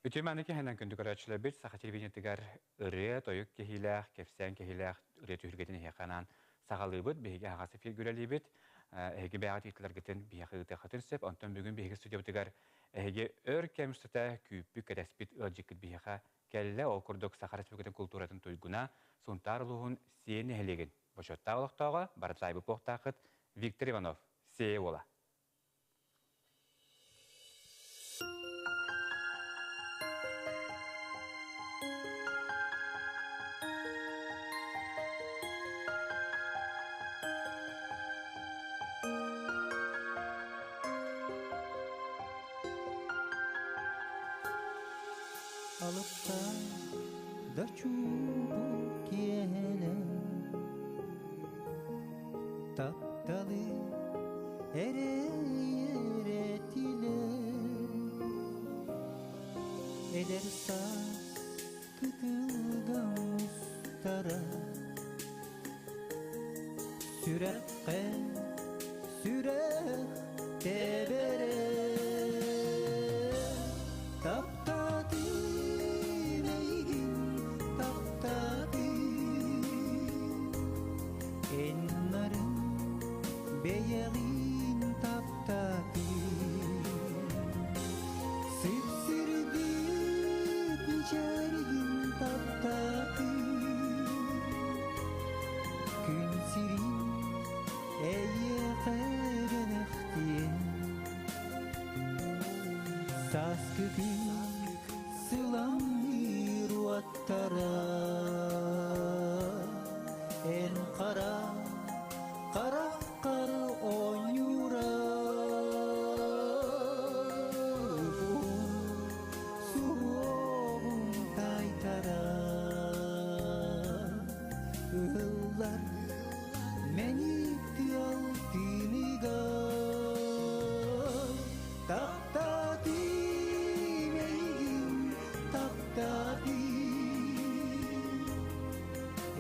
Үтүө киһинэн күндү көрөөччүлэрбит Саха телевидениетыгар ырыа, тойук киһилээх, кэпсээн киһилээх ырыа түһүлгэтин эһиэхэ анаан саҕалыыбыт, биһиги аһаҕас эфиргэ үлэлиибит. Эһиги бэйэҕит ыытыларгытын биһиэхэ ыытыаххытын сөп. Онтон бүгүн биһиги студиябытыгар эһиги өр кэм устата күүппүт, кэтэспит ыалдьыккыт биһиэхэ кэллэ. Ол курдук Саха Республикатын култууратын туйгуна Сунтаар улууһун Сиэн нэһилиэгин бочуоттаах олохтооҕо, барытаайбыт буохтааххыт Виктор Иванов, Сиэ уола. Алыптаах да чуумпу киэһэлэр Тапталы эрэйэрэтилэр Эдэр саас кытылга мустара Сүрэххэ сүрэх тэбэрэ Таптаатым эйигин таптаатым Эн нарын бэйэҕин таптаатым Сипсирдик мичээригин таптаатым Күн сирин эйиэхэ бэлэхтиэн Сааскы күн сыламныыр уоттара Эн хара хараххар оонньуура Суһуоҕум таайтара Ыһыллар мэник тыал тыыныгар Таптаатым эйигин, таптаатым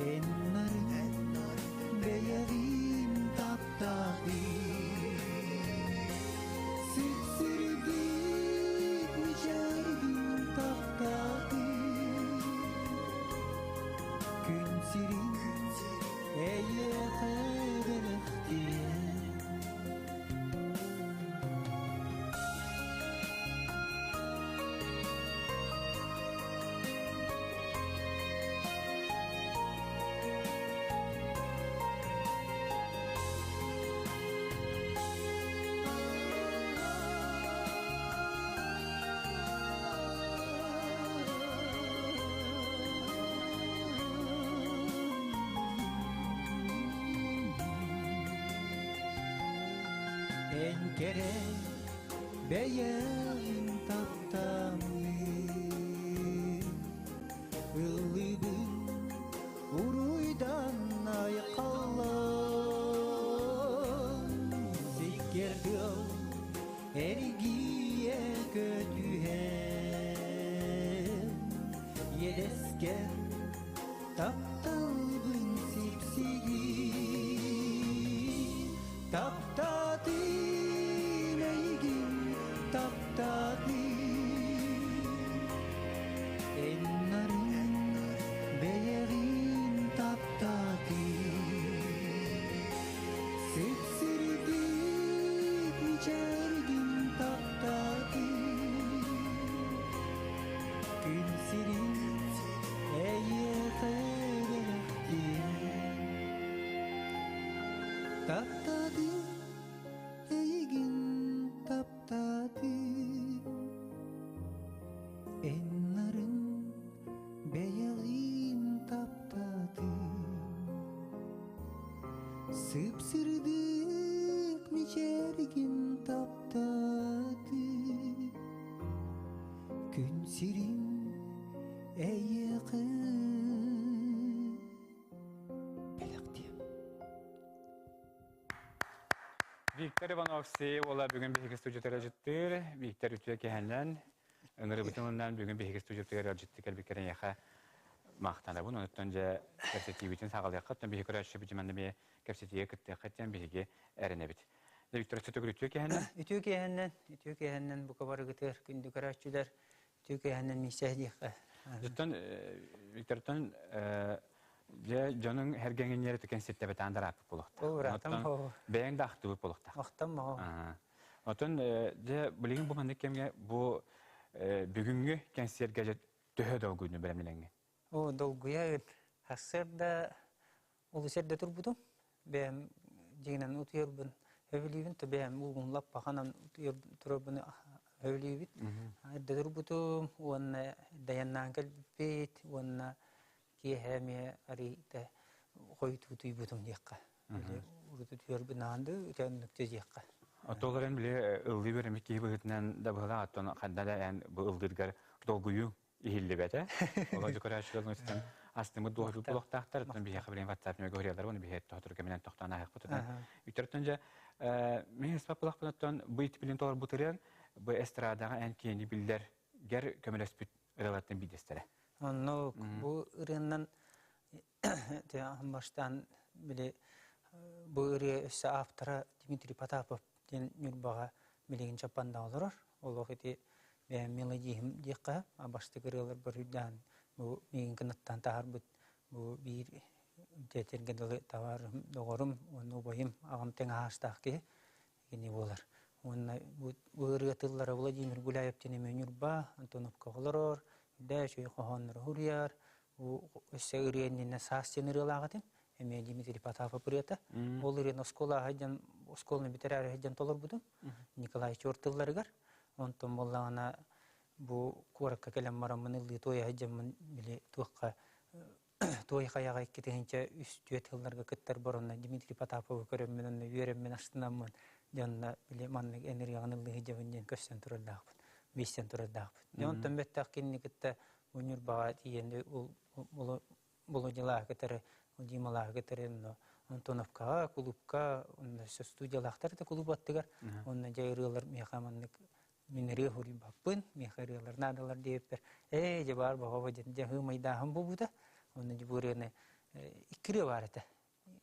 Эн нарын бэйэҕин таптаатым Сипсирдик мичээргин таптаатым Күн сирин эйиэхэ бэлэхтиэм Эн кэрэ бэйэҥ таптаҥҥын Ыллыыбын уруйдан айхаллан Сиккэр тыал эргийэ көтүһэн Иэдэскэр тапталбын сипсигин Таптаатым эйигин, таптаатым Эн нарын бэйэҕин таптаатым Сипсирдик мичээргин таптаатым Күн сирин эйиэхэ бэлэхтиэм Таптаатым эйигин таптаатым Эн нарын бэйэҕин таптаатым Сып-сырдык мичээргин таптаатым Күн сирин эйиэхэ бэлэхтиэм. Виктор Иванов Сей уола бүгүн биһиги студиятыгар ыалдьыттыыр. Виктор үтүө киһинэн, ыҥырыбытын ылынан бүгүн биһиги студиятыгар ыалдьытты кэлбиккэр эйиэхэ махтанабын. Онуттан дьэ кэпсэтиибитин саҕалыахха, оттон биһиги көрөөччүбүт манна эмиэ кэпсэтиигэ кыттыахха диэн биһиги эрэнэбит. Виктор, өссө төгүл үтүө киһинэн. Үтүө киһинэн, үтүө киһинэн бука барыгытыгар күндү көрөөччүлэр. Түкэһэнэн миисэ диэххэ. Оттон Виктортон дьэ дьонуҥ эргэҥиннэри түкэн ситтэ бытаан дарааппыт буолуохтаах. Оттон бэйэҥ да ахтыбыт буолуохтаах. Ахтам маҕа. Оттон дьэ билигин бу маннык кэмҥэ бу бүгүҥҥү кэнсиэргэ төһө долгуйну бэлэмнэнэҥҥин? О, долгуйа сарсыарда олус эрдэ турбутум. Бэйэм дьиҥинэн утуйарбын сөбүлүүбүн, то бэйэм уугун лаппаханан утуйар турарбын сөбүлүүбүт. Эрдэ турбутум уонна дайаннаан кэлбиппит уонна киэһэ эмиэ арыйда хойут утуйбутум диэххэ. Урут утуйарбын аанды үтэннүк диэххэ. Оттолорун били ыллыы беремик киһи быһыытынан да быһылаах оттон ханна да эн бу ыллыыргар долгуйуу иһиллибэтэ. Олор көрөөччүлэр астымыт дуоһуйбут буолуохтаахтар. Оттон биһиэхэ билигин WhatsApp нөҥүө көрүөллэр уонна биһиэхэ тоһотору кэминэн тохтоон ааһыахпыт. Үтөртөн дьэ мин ыспаппылахпын оттон бу итипилин толорбут ырыаҥ бу эстрадаҕа эн киэни биллэр гэр көмөлөспүт ырыалартан биирдэстэрэ. Онно бу ырыаннан баштаан били бу ырыа өссө автора Дмитрий Потапов диэн Ньурбаҕа билигин Чаппандаҕа олорор. Олох ити бэйэм мелодиһым диэххэ бастакы ырыаларбар үрдээн бу миигин кынаттаан таһаарбыт бу биир дьиэтэргэ дылы табаарым, доҕорум уонна убайым аҕам тэҥ аһаастаах киһи кини буолар. Уонна бу ырыа тыллара Владимир Гуляев диэн эмиэ Ньурба, Антоновка олорор, үрдээ үчүгэй хоһооннору суруйар. Бу өссө ырыа иннинэ саас диэн ырыалаах этим. Эмиэ Дмитрий Потапов ырыата. Ол ырыаны оскуола сылдьан, оскуоланы бүтэрээри сылдьан толорбутум. Николай Чуор тылларыгар. Онтон буоллаҕына бу куоракка кэлэн бараммын ыллыы туойа сылдьаммын били туохха туой хайаҕа 2003-4 сылларга кыттар боронно Дмитрий Потаповы көрөммүн онно үөрэммин астынаммын дьонно били маннык эн ырыаҕын ыллыы сылдьабын диэн көссөн турардаахпын билсэн турардаахпын. Дьэ онтон бэттэх кинини кытта бу Ньурбаҕа тиийэн ол Володялаах кытары Дималаах кытары онно Антоновкаҕа кулуупка онно студиялаахтар да кулууп аттыгар онно дьэ ырыалар миэхэ маннык мин ырыа суруйбаппын, миэхэ ырыалар наадалар диэбиппэр, ээ, дьэ баар баҕаба диэн дьэ һыымайдааһын буолбута. Онно дьэ бу ырыаны икки ырыа баар этэ.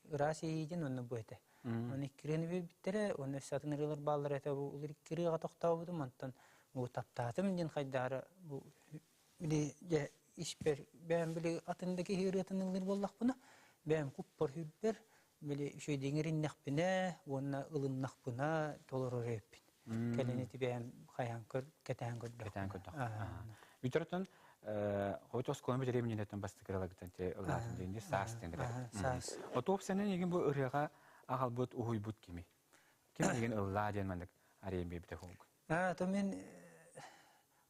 Ыраас иэйии диэн онно бу этэ. Оны икки ырыаны биэрбиттэрэ, онно өссө атын ырыалар бааллар этэ. Бу икки ырыаҕа тохтообутум, онтон бу таптаатым диэн хайдаары бу били дьэ испэр бэйэм били атын да киһи ырыатын ыллыыр буоллахпына, бэйэм куппар хүрбэр били үчүгэйдик иҥэриннэхпинэ уонна ылыннахпына толорор эбиппин. Кэлин ити бэйэм хайаан көр кэтээн көрдөхпүнэ. Кэтээн көрдөххө. Бүтэртэн хойут оскуоланы бүтэрии миннеттен бастакы ырыалагыттан те ылаатын диэн саас диэн Саас. Отуоп сенен егин бу ырыаға аҕалбыт уһуйбут кими? Ким егин ыллаа диэн маннык арыйан биэрбитэ хугун? Аа, то мен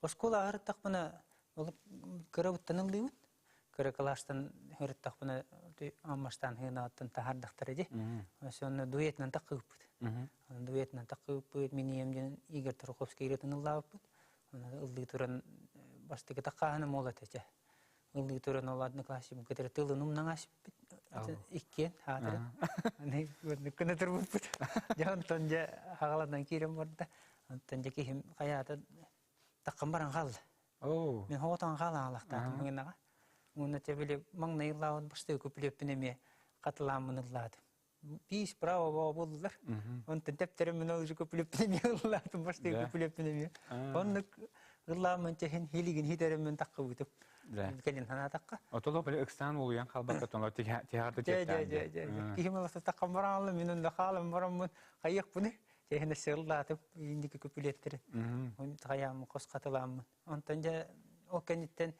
оскуола аһарыттахпына ол кыра буттан ыллыыбын. Кыра кылаастан ырыттахпына аммастаан хыынааттан таһаардахтара дии. Сонно дуэтынан таккыыппыт. Дуэтынан таккыыппыт, мин ийэм диэн Игорь Тарковский ырыатын ыллаабыппыт. Онно ыллыы туран бастакы таккааһыным ол этэ чэ. Ыллыы туран ол одноклассникым кытары тылын умнан аспыт иккиэн хаатырын. Аны гына турбуппут. Дьэ онтон дьэ хаҕаланан киирэн барда. Онтон дьэ киһим хайаата таккан баран хаалла. Мин хоҕотон хаалаалахтаатым мыҥынаҕа. Уонна те били маҥнай ыллаабыт бастакы куплеппин эмиэ хатылааммын ыллаатым. Биис право буоллулар. Онтон тэптэрим мин ол куплеппин эмиэ ыллаатым бастакы куплеппин эмиэ. Оннук ыллааммын чэһин хилигин хитериммин таккыбытым. Кэлин санаатахха. Отоло били ыксаан улуйан халбакка тоҥор тиһаҕар Дьэ дьэ дьэ дьэ. Киһим ыласа таккан бараалым, мин онно хаалым бараммын хайыахпыны. Чэһин өссө ыллаатым инники куплеттерин. Хайааммын хос хатылааммын. Онтон дьэ ол кэнниттэн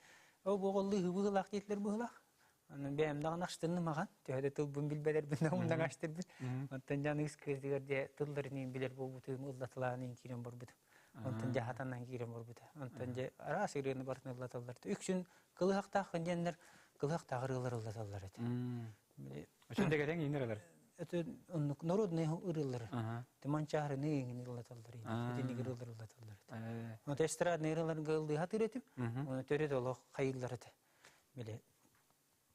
ол буоҕуллуу быһыылаах диэтилэр быһыылаах. Онон бэйэм даҕаны астынным ахан. Төһө да тылбын билбэлэрбин умнан астырбын. Онтон дьэ аныгыс кыытыгар дьэ тылларын билэр буолбутум, ыллатылаан киирэн барбытым. Онтон дьэ хатанан киирэн барбыта. Онтон дьэ араас ырыаны барытын ыллаталлар. Үксүн кылыһахтааххын диэннэр кылыһахтаах ырыалар ыллаталлар этэ. Өчөн дэгэтэн иинэр Это оннук народные ырыалары. Манчаарыны иҥин ыллаталлар. Итинник ырыалар ыллаталлар. Вот эстрадный ырыаларга ыллыха тыретим. Оны төрөт олох хайыллар этэ. Биле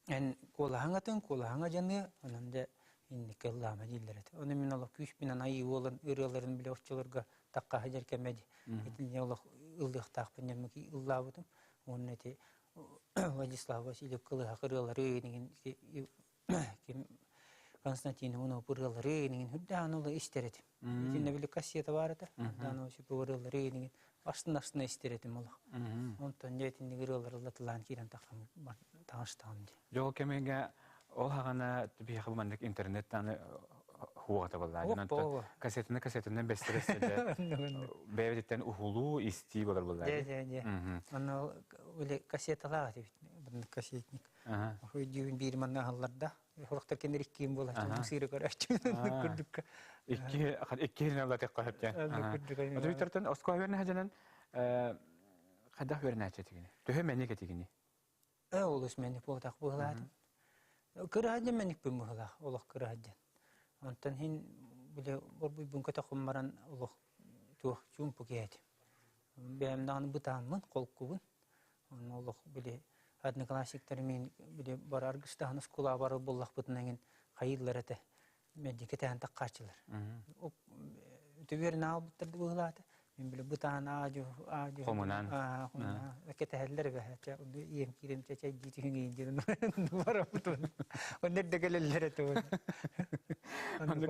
эн куолаһаҥ атын, куолаһаҥа дьаныа, онон дьэ инникке ыллаама дииллэр этэ. Ону мин олох күүспүнэн айыы уолан ырыаларын биле оччолорго такка сылдьар кэмэ итинни олох ыллыахтаахпын дьэммики ыллаабытым. Уонна ити Владислав Васильев кылыһах ырыалары ким Константин Иванов ырыалары инигин үрдээн ола истер этим. Итинне били кассета бар этэ. Дан Осипов ырыалары инигин астын-астына истер этим олох. Онтон дьэ итинник ырыалары латылаан киирэн таххан таҥастаҕым дии. Дьол кэмигэ ол хаҕана биһиэхэ бу маннык интернет аны хуоҕата буоллаа. Онтон кассетаны кассетанан бэстэрэ бэйэбититтэн уһулуу истии болар буоллаа. Дьэ дьэ дьэ. Онно били кассеталаах этибит. Кассетник. Өйдүүбүн биир манна аһалларда. Хорохтор кенер иккиин буола сыыры көрөөччү курдукка. Икки икки хилин аллатык көһөптен. Оту Виктортон оскуола үөрэнэ сылдьан хайдах үөрэнээччи этигини? Төһө мэник этигини? Олус мэник буолтах быһылаатым. Кыраһадьан мэникпин быһылаах, олох кыраһадьан. Онтон хин биле борбуйбун көтөхүм баран олох туох чуумпу киһи Бэйэм даҕаны бытааммын, холкубун. Онно олох били одноклассниктар мин били бары аргыстаһан оскуолаҕа барар буоллахпытына эҥин хайыыллар этэ. Мэлдьи кэтэһэн таххааччылар. Үтүгүөрүн аалбыттар да быһыылаата. Мин били бытаан аадьу аадьу Хомунан. Кэтэһэллэр эбэһэ. Онно ийэм киирэн чэчэйдии түһүҥ диэн барабытын. Онно эрдэ кэлэллэр этэ. Онно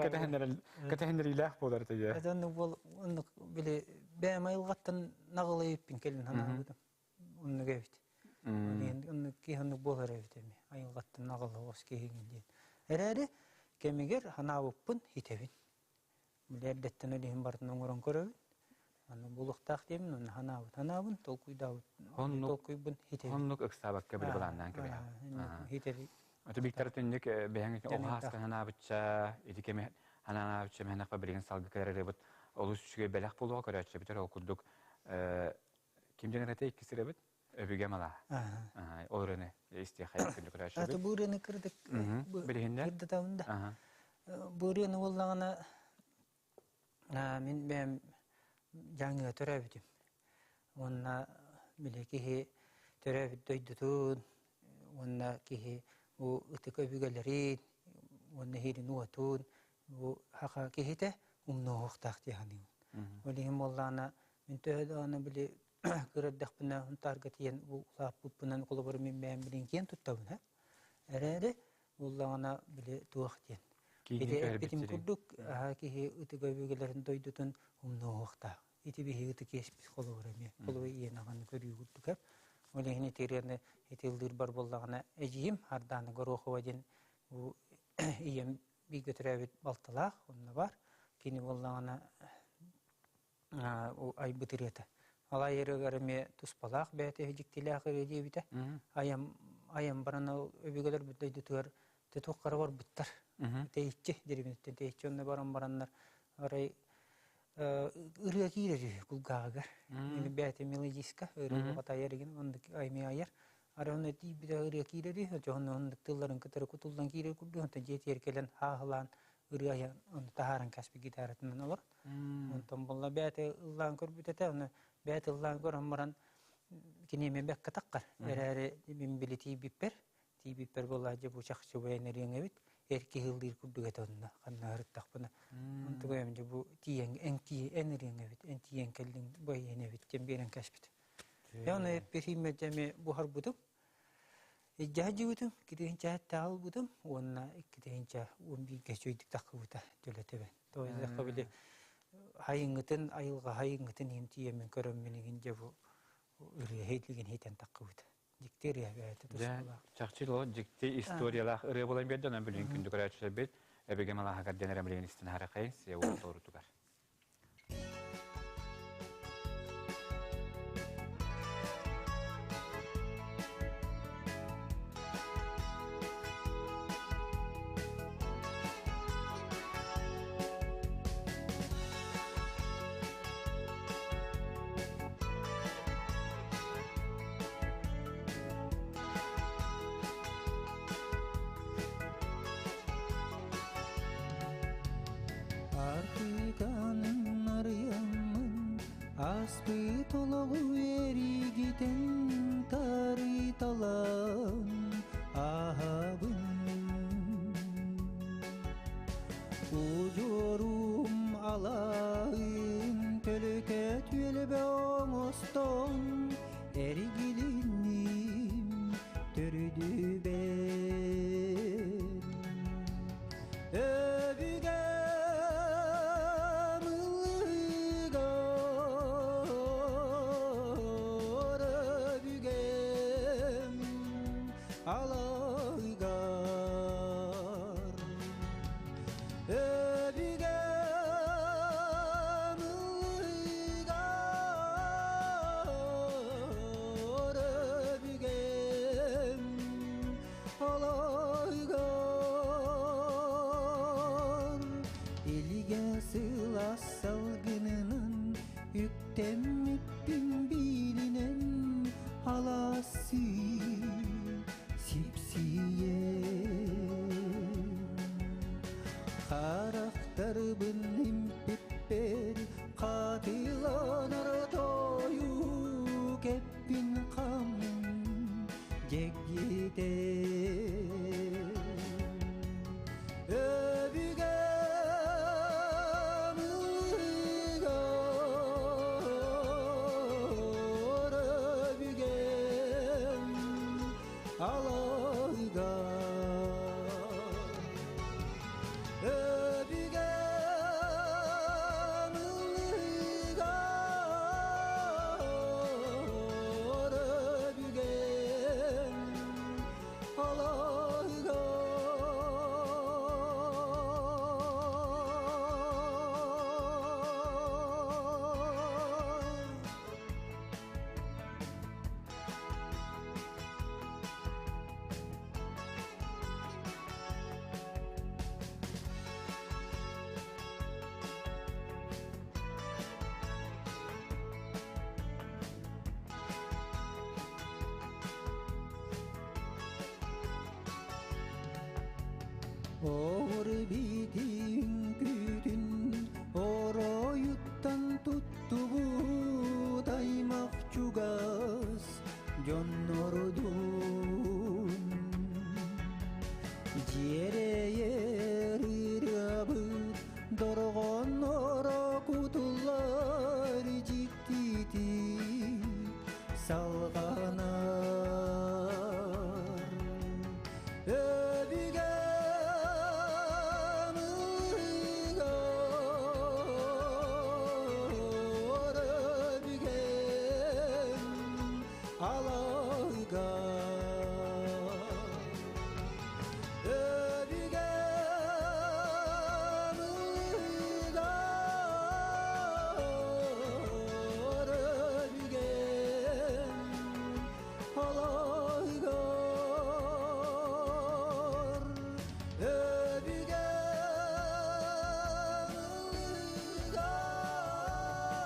кэтэһэннэриилээх буолар этэ дьэ. Онно буол онно били бэйэм айылҕаттан наҕылайыппын кэлин санаабытым. Оннук эбит. Оннук киһи оннук буолар эбит эми. Айылҕаттан наҕылаҕас киһигин диэн. Эрээри кэмигэр санаабыппын итэбин. Били эрдэттэн өлүһүн барытын оҥорон көрөбүн. Аны булуохтаах диэмин, онно санаабыт санаабын, толкуйдаабыт толкуйбун итэбин. Оннук ыксаабакка били былааннаан кэбиһэ. Итэбин. Аты Виктор түннүк бэйэҥ оҕо санаабычча, ити кэми санаабычча мэһэнэхпэ билигин салгы кэлэр олус үчүгэй бэлэх буолуоҕа көрөөччүбүтэр ол курдук ким диэн этэй иккис ырыабыт өбүгэ мала ол ырыаны истиэхэ күндү көрөөччүбүт Аты бу ырыаны кырдык билиһиннэр кырдатабын да бу ырыаны буоллаҕына мин бэйэм дьааҥыга төрөөбүтүм уонна били киһи төрөөбүт дойдутун уонна киһи бу ытык өбүгэлэрин уонна иһирин-уотун бу саха киһитэ умнуоһуохтаах дии саныыбын. Ол иһин буоллаҕына мин төһө даҕаны били кыра эрдэхпинэ Сунтаарга тиийэн бу улааппыппынан холобур мин бэйэм билин киэн туттабын ээ. Эрээри буоллаҕына били туох диэн ити эппитим курдук киһи ытык өбүгэлэрин дойдутун умнуоһуохтаах. Ити биһиги ытык иэспит холобура эмиэ. Холобура ийэн аҕаны көрүү курдук ээ. Ол иһин ити ырыаны ити ыллыырбар буоллаҕына эдьиийим Ардаана Горохова диэн бу ийэм бииргэ төрөөбүт балталаах онно бар. Кини буоллаҕына айбыт ырыата. Алай ырыагар эмиэ туспалаах бэйэтэ дьиктилээх ырыа диэбитэ. Айам айам баран ол өбүгэлэрбит дойдутугар туоххара барбыттар. Тэйиччи деревняттан тэйиччи онно баран бараннар арай ырыа киирэр үһү кулгааҕыгар. Мин бэйэтэ мелодистка ырыа айар игин оннук аймы айар. Арай онно тиийбитэ ырыа киирэр үһү, дьоһун оннук тылларын кытары кутуллан киирэр курдук, онтон дьиэтигэр кэлэн хааһылаан ырыа айан онно таһааран кэспит гитаратынан олорон. Онтон буолла бэйэтэ ыллаан көрбүт этэ, ону бэйэтэ ыллаан көрөн баран кини эмиэ бэккэ таххар. Эрээри мин били тиийбиппэр, тиийбиппэр буолла дьэ бу чахчы бэйэн ырыаҥ эбит, эр киһи ыллыыр курдук этэ онно ханна ырыттахпына. Онтугай дьэ бу тиийэн эн тиий эн ырыаҥ эбит, эн тиийэн кэллиҥ бу эйиэнэ эбит диэн биэрэн кээспит. Дьэ ону эппитим дьэ буһарбытым. Илдьэ сылдьыбытым, 2 тыһыынча ылбытым уонна 2 тыһыынча 11-гэ үчүгэйдик таххыбыта төлө-төбөн. Тоҕо били хайыҥҥытын айылҕа хайыҥҥытын иһин тиийэммин көрөммүн игин дьэ бу ырыа иһилигин иһитэн таххыбыта. Дьикти ырыа бэйэтэ туспалаах. Чахчы ол дьикти историялаах ырыа буолан биэрдэ, онон билигин күндү көрөөччүлэрбит өбүгэм алааһыгар диэн эрэ билигин истэн аһарахайын сиэ уол тоорутугар. Артыканын арыйаммын, ааспыт олоҕу эригитэн тарыйталан ааһабын. Удьуорум алаһын төлөкө түөлбэ оҥостон эригилинним төрүдүбэр. Үктэммиппин биилинэн алассыы сипсийэр. Харахтарбын импиппэр хатыланар тойук эппин хаммын дьэгдьитэр. Өбүгэм ылыгар, өбүгэм алыгар. Өбүгэм ылыгар, өбүгэм алыгар. Ор битин күтүн оройуттан туттубут аймак чугас дьоннордун. Дьиэрэйэр ырыабыт дорҕонноро кутуллар дьиктитик салҕанар. Өбүгэм ылыгар, өбүгэм алыгар. Өбүгэм ылыгар, өбүгэм алыгар. Өбүгэм ылыгар, өбүгэм алыгар. Өбүгэм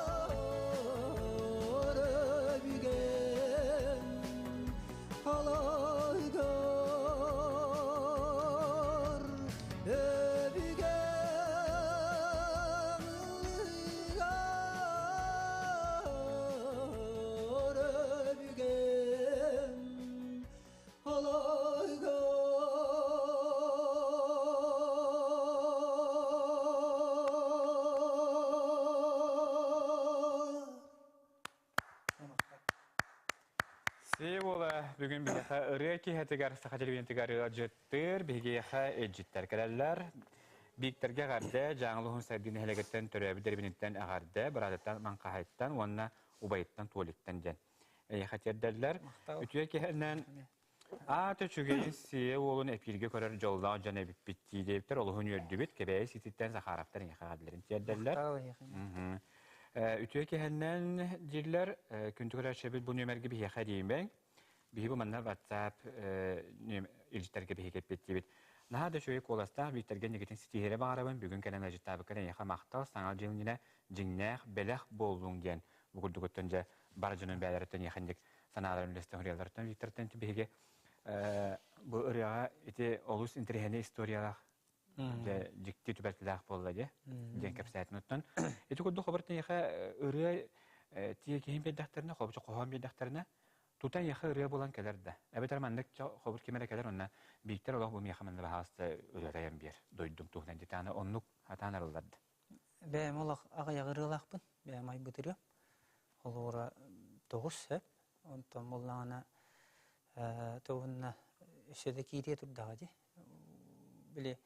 ылыгар, өбүгэм алыгар. Сии буола бүгүн биһиэхэ ырыа киэһэтигэр саха телевидениетигэр ыалдьыттыыр, биһигиэхэ илдьиттэр кэлэллэр. Бииктэргэ эҕэрдэ, Дьааҥы улууһун Сайдыы нэһилиэгиттэн төрөөбүт дэриэбинэттэн эҕэрдэ, быраатыттан Маҥхаһайттан уонна убайыттан Туолиттан диэн эйиэхэ тиэрдэллэр. Үтүө киэһэнэн аат үчүгэйин сиэ уолун эпииргэ көрөр дьоллоох дьон эбиппит дии диэбиттэр, олуһун үөрдүбүт. Кэбээйи сититтэн Захаровтар эйиэхэ эҕэрдэлэрин тиэрдэллэр. Үтүө киэһэнэн дииллэр, күндү көрөөччүбүт бу нүөмэргэ биһиэхэ диимэҥ. Биһи бу манна WhatsApp илдьиттэргэ биһиги эппиттиибит. Наһаа да үчүгэй куоластаах Бииктэргэ инникитин ситиһиэрэ баҕарабын. Бүгүн кэлэн ыалдьыттаабыккар эйиэхэ махтал, саҥа дьыл иннинэ дьиҥнээх бэлэх буоллуҥ диэн бу курдугуттан дьэ бар дьонун бэйэлэриттэн эйиэхэ санааларын үллэстэн суруйалларыттан Виктортан биһиги бу ырыаҕа ити олус интэриэһинэй историялаах дьэ дьикти түбэлтэлээх буолла дии диэн кэпсээтин оттон ити курдук хобор эйиэхэ ырыа тиэ киһин биэрдэхтэринэ хобучу хоһоон биэрдэхтэринэ тута эйиэхэ ырыа буолан кэлэр да эбэтэр маннык хобур ким эрэ кэлэр онно Бииктэр олох бу миэхэ манна баһаалыста ырыатайан биэр дойдум туһунан дитааны оннук хатаан арыллар да. Бэйэм олох аҕыйах ырыалаахпын, бэйэм айбыт ырыам. Холобура тоҕус сөп. Онтон буоллаҕына тугунна өссө да киириэ турдаҕа дии. Били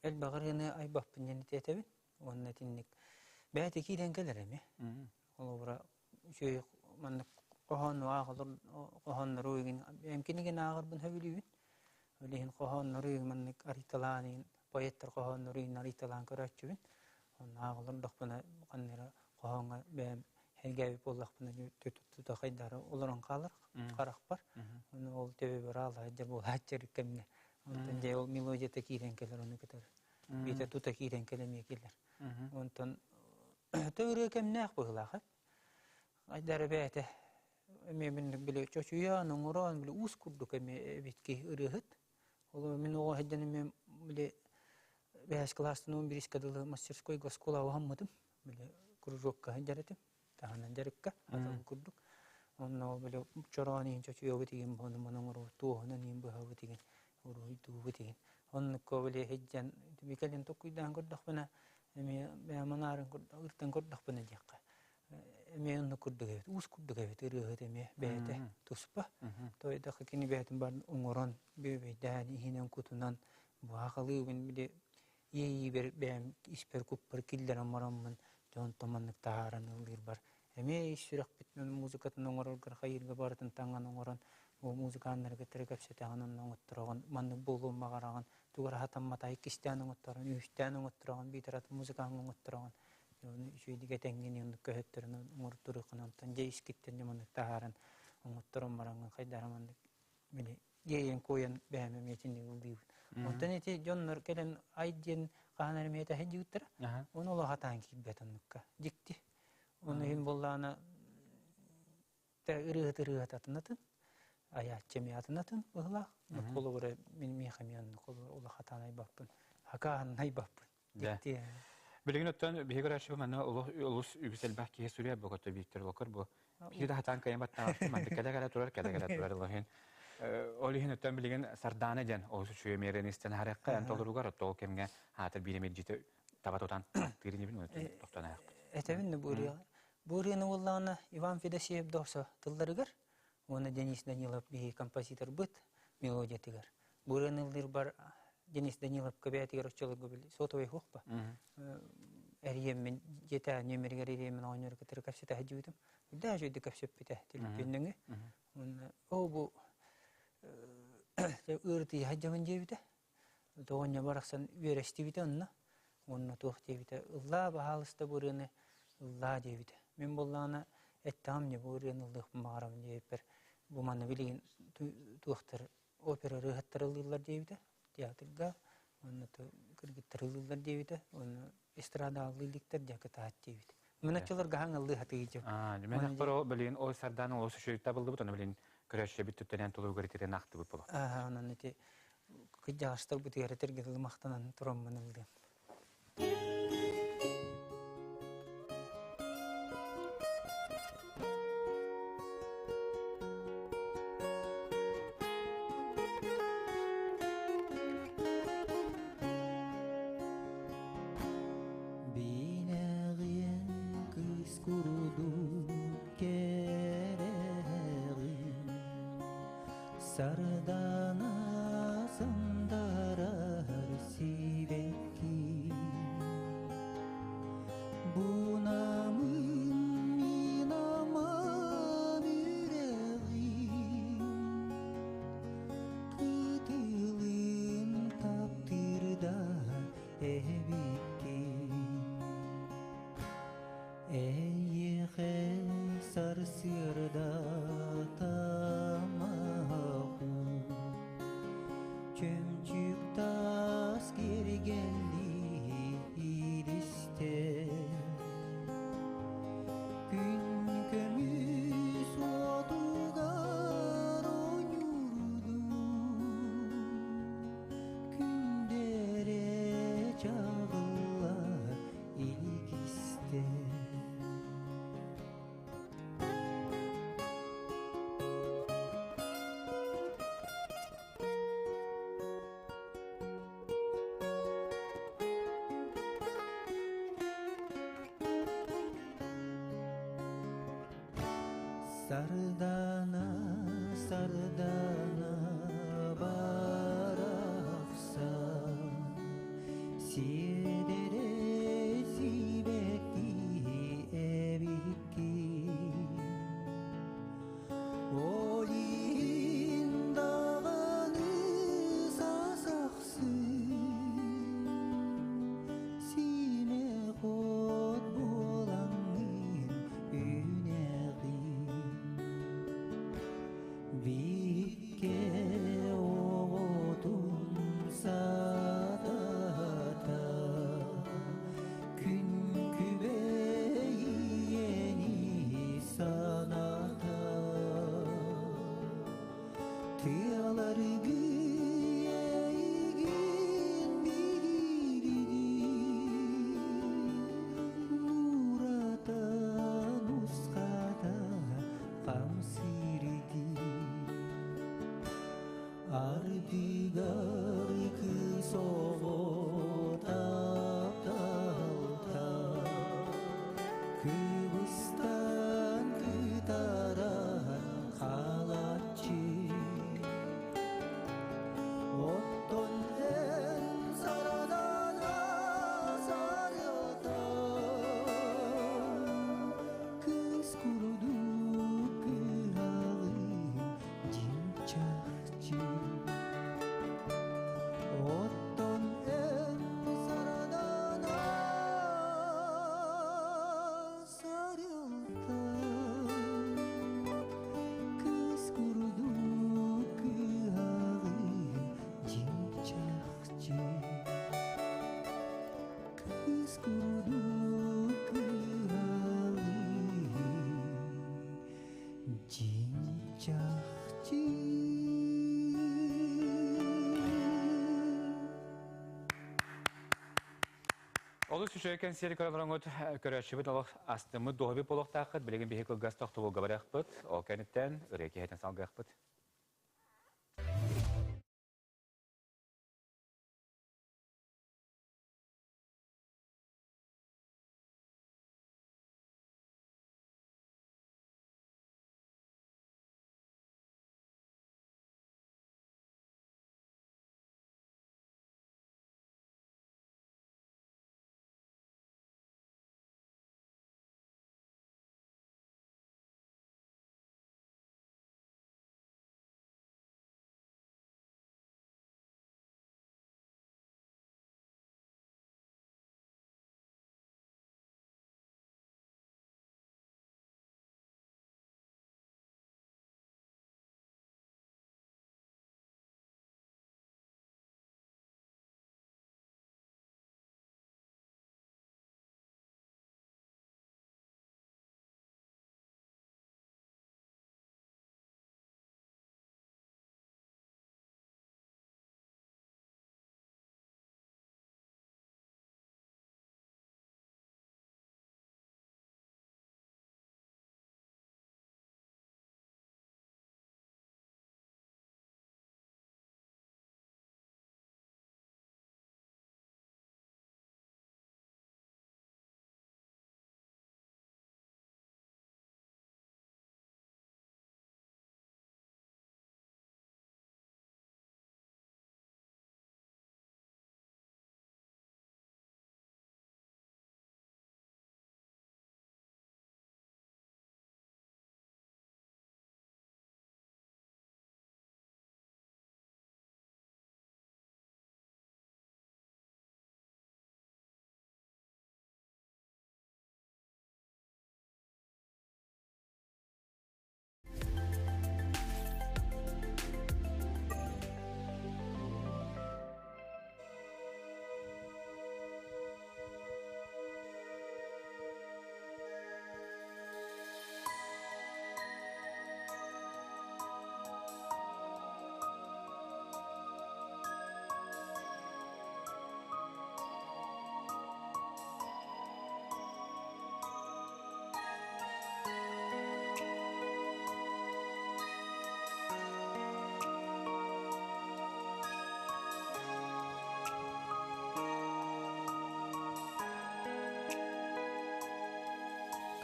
элбэх ырыаны айбаппын диэн этэбин. Уонна итинник бэйэтэ киирэн кэлэр эмиэ. Холобура үчүгэй маннык хоһоонну ааҕалар хоһооннору игин бэйэм кинигэни ааҕарбын сөбүлүүбүн. Ол иһин хоһооннору маннык арыйталаан игин поэттар хоһооннору игин арыйталаан көрөөччүбүн. Онно ааҕалар ханна эрэ хоһооҥҥо бэйэм сэргээбит буоллахпына тута хайдары олорон хаалар харахпар. Ону ол төбөбөр аалаайда буолааччы кэмҥэ. Онтон дьэ ол мелодията киирэн кэлэр ону кытары. Биитэ тута киирэн кэлэмиэ кэлэр. Онтон Тө ырыа кэмнээх быһыылаах Айдара бэйэтэ эмиэ минник били чочуйан, оҥорон, били уус курдук эмиэ эбит киһи ырыаһыт. Ол мин оҕо сылдьан эмиэ били бэһис кылаастан 11-ке дылы мастерскойга оскуолаҕа уһаммытым. Били кружокка сылдьар этим. Таһынан дьарыкка атыл курдук. Онно били чороон иһин чочуйабыт игин буону маны оҥоробут, туоһунан иһин быһабыт игин, уруһуйдуубут игин. Оннукка били сылдьан кэлин токкуйдаан көрдөхпүнэ эмиэ бэйэм анаарын ыртан көрдөхпүнэ диэххэ эмиэ оннук курдук эбит, уус курдук эбит ырыаһыт эмиэ бэйэтэ туспа. Тойдохо кини бэйэтин барын оҥорон, бүөбэйдээн, иһинэн кутунан буһаахалыыбын били иэйиибэр бэйэм испэр куппар киллэрэн бараммын дьон томаннык таһааран ыллыырбар эмиэ ис сүрэхпитинэн музыкатын оҥороргор хайыырга барытын таҥан оҥорон бу музыканнары кытары кэпсэтэҕин онно оҥоттороҕун маннык буолуон баҕараҕын тугу эрэ сатамматай иккистээн оҥотторон үһүстээн оҥоттороҕун биитэр атын музыкаҥҥа оҥоттороҕун үчүгэйдик этэҥҥин оннук көһөттөрөн оҥортуруоххун онтон дьэ искиттэн дьэ маннык таһааран оҥотторон бараҥҥын хайдах маннык били иэйэн-куойан бэйэм эмиэ итинник ыллыыбын. Онтон ити дьоннор кэлэн ай диэн хаһан эрэ эмиэ диэбиттэрэ. Ону олох атаан киирбэт оннукка. Дьикти. Ону иһин буоллаҕына ырыаһыт ырыаһыт атын-атын, айааччы эмиэ атын-атын быһыылаах. Холобура мин миэхэ эмиэ оннук олох атаан айбаппын. Хакааһын айбаппын. Дьикти. Билигин оттон биһиги көрөөччүбүт манна олус үгүс элбэх киһи суруйар бу көтө Виктор Локор бу биһиги да хатаан кыайан баттаабаппын маннык кэлэ-кэлэ турар кэлэ-кэлэ турар ол иһин ол иһин оттон билигин Сардаана диэн олус үчүгэй миэрэни истэн аһарыахха эн толоругар оттоо кэмҥэ аатыр биир эмирдьити таба тутан тыыр инибин тохтон аһыахпыт. Этэбин да бу ырыа. Бу ырыаны уоллаҕына Иван Федосеев Досо тылларыгар уонна Денис Данилов биһиги композиторбыт мелодиятыгар. Бу ырыаны ыллыырбар Денис Даниловка бэйэтигэр оччолорго били сотовый хуохпа. Эрийэммин дьиэтэ нүөмэригэр эрийэммин оҕонньору кытары кэпсэтэ сылдьыбытым. Үрдээх үчүгэйдик кэпсэппитэ төлөпүөннэҥи. Уонна оо бу ыарытыйа сылдьабын диэбитэ. Оҕонньор барахсан үөрэстибитэ онно. Уонна туох диэбитэ, ыллаа баһаалыста бу ырыаны ыллаа диэбитэ. Мин буоллаҕына эттэҕим дии бу ырыаны ыллыахпын баҕарабын диэбиппэр бу манна билигин туохтар опера ырыаһыттар ыллыыллар диэбитэ театрга уонна кыргыттар ыллыыллар диэбитэ уонна эстрада ыллыы иликтэр диэн кытаат диэбит. Мин оччолорго хаҥ ыллыы сатыыдьым. Мен ахпар билигин ол Сардаана олус үчүгэй табыллыбыт, ону билигин көрөөччүлэрбит түптэнэн толоругар итирэн ахтыбыт боло. Онон ити кыдьаҕастарбытыгар этэргэ дылы махтанан тураммын ыллыам. Биинэҕиэн кыыс курдук кэрэҕин, Сардаана сандарар сибэкки. Бунамын мин аман үрэҕим, Кытылын таптыырда эбиккин. Эйиэхэ сарсыарда тамаҕу, Чөмчүүк таас киэргэллии илистэ. Күн көмүс уотугар оонньуурдуу, Күндэрэ чаҕылла илгистэ. Сардаана, сардаана барахсан, Сиэдэрэ сибэкки эбикки. Ол иһин даҕаны сасахсыы, Симэх от буолаҥҥын үүнэҕин. Биһиккэ Тыгар кыыс оҕо тапталта Кыбыстан кытаран хаалааччы. Оттон эн сарадана сарылта Кыс курдук кыһалын дьиҥ чахчы. Оттон эн сарадана сарылта Кыс курдук кыһалын дьиҥ чахчы. Кыс курдук кыһалын дьиҥ чахчы. Олус үчүгэй кэнсиэри көрөн олоҥут көрөөччүбүт олох астыммыт дуоһуйбут буолуохтааххыт. Билигин биһи кылгас тохтобулга барыахпыт. Ол кэнниттэн ырыа киэһэтин салгыахпыт.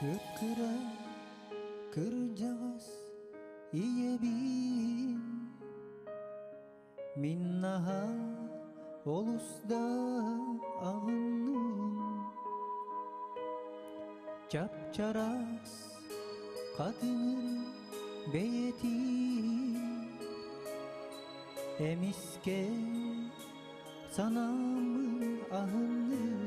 Кып-кыра кырдьаҕас ийэбин Мин наһаа олус да аҕынным. Чап-чараас хатыҥыр бэйэтин Эмискэ санааммын аһынным.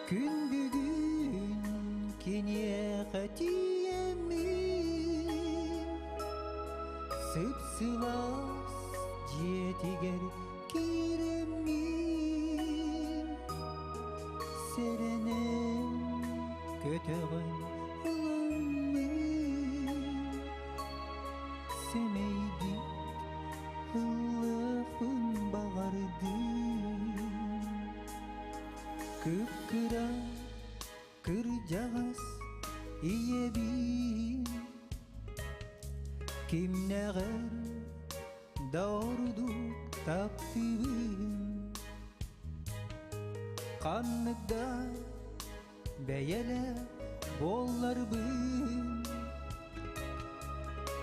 Күн бүгүн киниэхэ тиийэммин Сып-сылаас дьиэтигэр киирэммин Сэрэнэн көтөҕөн ыламмын Сэмэйдик ыллыахпын баҕардым. Кып-кыра кырдьаҕас ийэбин Кимнээҕэр да ордук таптыыбын Ханнык да бэйэлээх буолларбын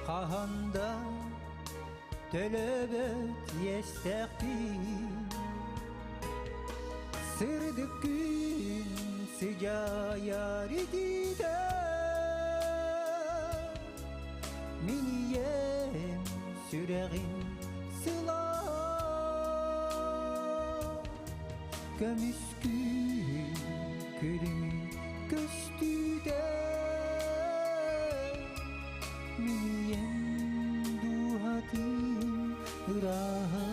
Хаһан да төлөбөт иэстээхпин Сырдык күн сыдьаайар итиитэ Мин ийэм сүрэҕин сылаа Көмүскүүр күлүмүн көстүүтэ Мин ийэм дууһатын ырааһа.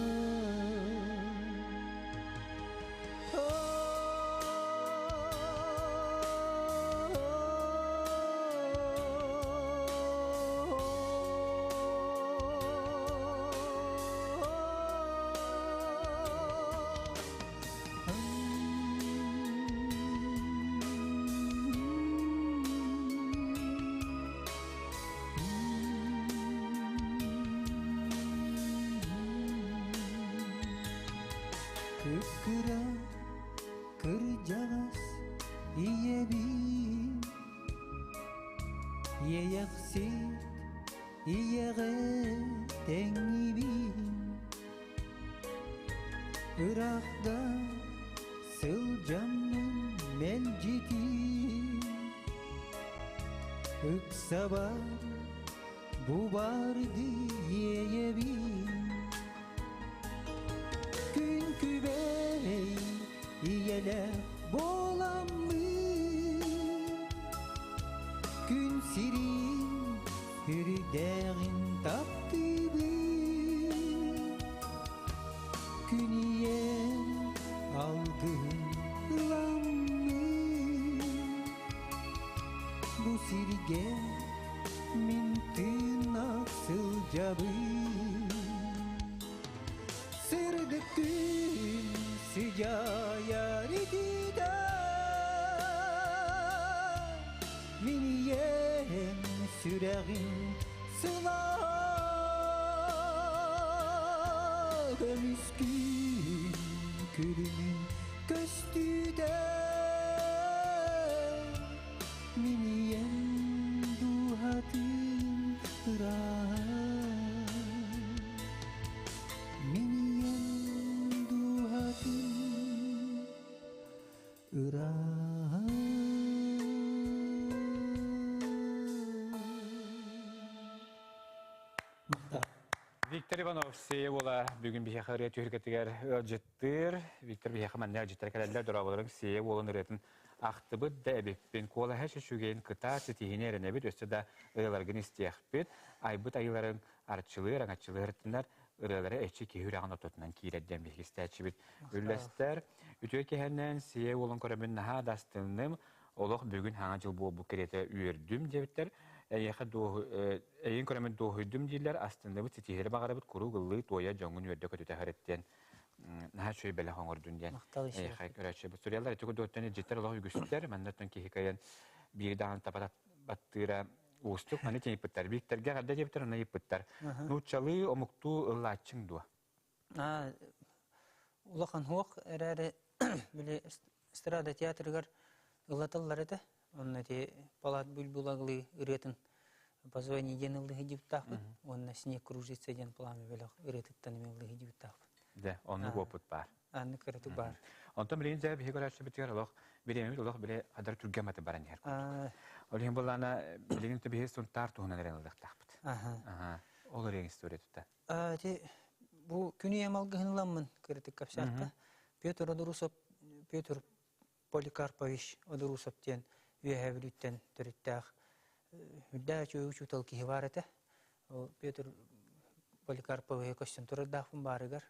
Кып-кыра кырдьаҕас ийэбин Иэйэхсит ийэҕэ тэҥнибин Ыраах да сылдьаммын мэлдьитин Ыксабар бу барды иэйэбин Күн күбэй ийэлээх буоламмын Күн сирин үрдээҕин таптыыбын Күн ийэм алгыһын ыламмын Бу сиргэ мин тыыннаах сылдьабын Сырдык күн сыдьаайар итиитэ Мин ийэм сүрэҕин сылаа Көмүскүүн күлүмүн көстүүтэ Мин ийэм дууһатын ырааһа Мин ийэм дууһатын ырааһа. Виктор Иванов сиэ уола бүгүн биһиэхэ ырыа түһүлгэтигэр ыалдьыттыыр. Виктор биһиэхэ манна ыалдьыттар кэлэллэр дорооболорун сиэ уолун ырыатын ахтыбыт да эбиппин. Куолаһа үчүгэйин кытаат ситиһиини эрэнэбит, өссө да ырыаларгын истиэхпит. Айбыт айыыларыҥ арчылыыр, аҥаччылыыр ырытыннар ырыалара эчи киһи үрэҕин ортотунан киирэр диэн биһиги истээччибит үллэстэр. Үтүө киһинэн сиэ уолун көрөммүн наһаа да астынным. Олох бүгүн хаҥа дьыл буолбут кэриэтэ үөрдүм диэбиттэр. Эйиэхэ эйин көрөммүн дуоһуйдум дииллэр, астынныбыт, ситиһири баҕарабыт, куруук ыллыы, туойа дьоҥҥун үөрдэ көтүтэ сырыт диэн наһаа үчүгэй бэлэх оҥордун диэн эйиэхэ көрөөччү суруйаллар. Ити курдук илдьиттэр олох үгүстэр, манна киһи кыайан биири даҕаны таба баттыыра уустук. Маны тиийпиттэр. Бииктэргэ эҕэрдэ диэбиттэр, онно ыйыппыттар. Нууччалыы, омуктуу ыллааччыҥ дуо? Улахан суох эрээри били эстрада театрыгар ылаталлар этэ. Онно ити Палат Бүлбулаглыы ырыатын «Позвони» диэн ыллыы сылдьыбыттаахпыт. Уонна «Снег кружится» диэн пламя бөлөх ырыатыттан эмиэ ыллыы сылдьыбыттаахпыт. Дьэ, оннук уопут баар. Аннык ырыаты баар. Онтон билигин дьэ биһиги көрөөччүбүтүгэр олох бириэмэбит олох били хадар түргэн маты баран иһэр курдук. Ол иһин буоллаана билигин биһи Сунтаар туһунан эрэн ылыахтаахпыт. Ол ырыаҥ история тута. Ити бу күн ийэм алгыһын ыламмын кырытык кэпсээххэ Петр Одурусов Петр Поликарпович Одурусов диэн Үөһээ Бүлүүттэн төрүттээх үрдээх үчүгэй учуутал киһи баар этэ. Ол Петр Поликарповиһы көстөн турардаахпын баарыгар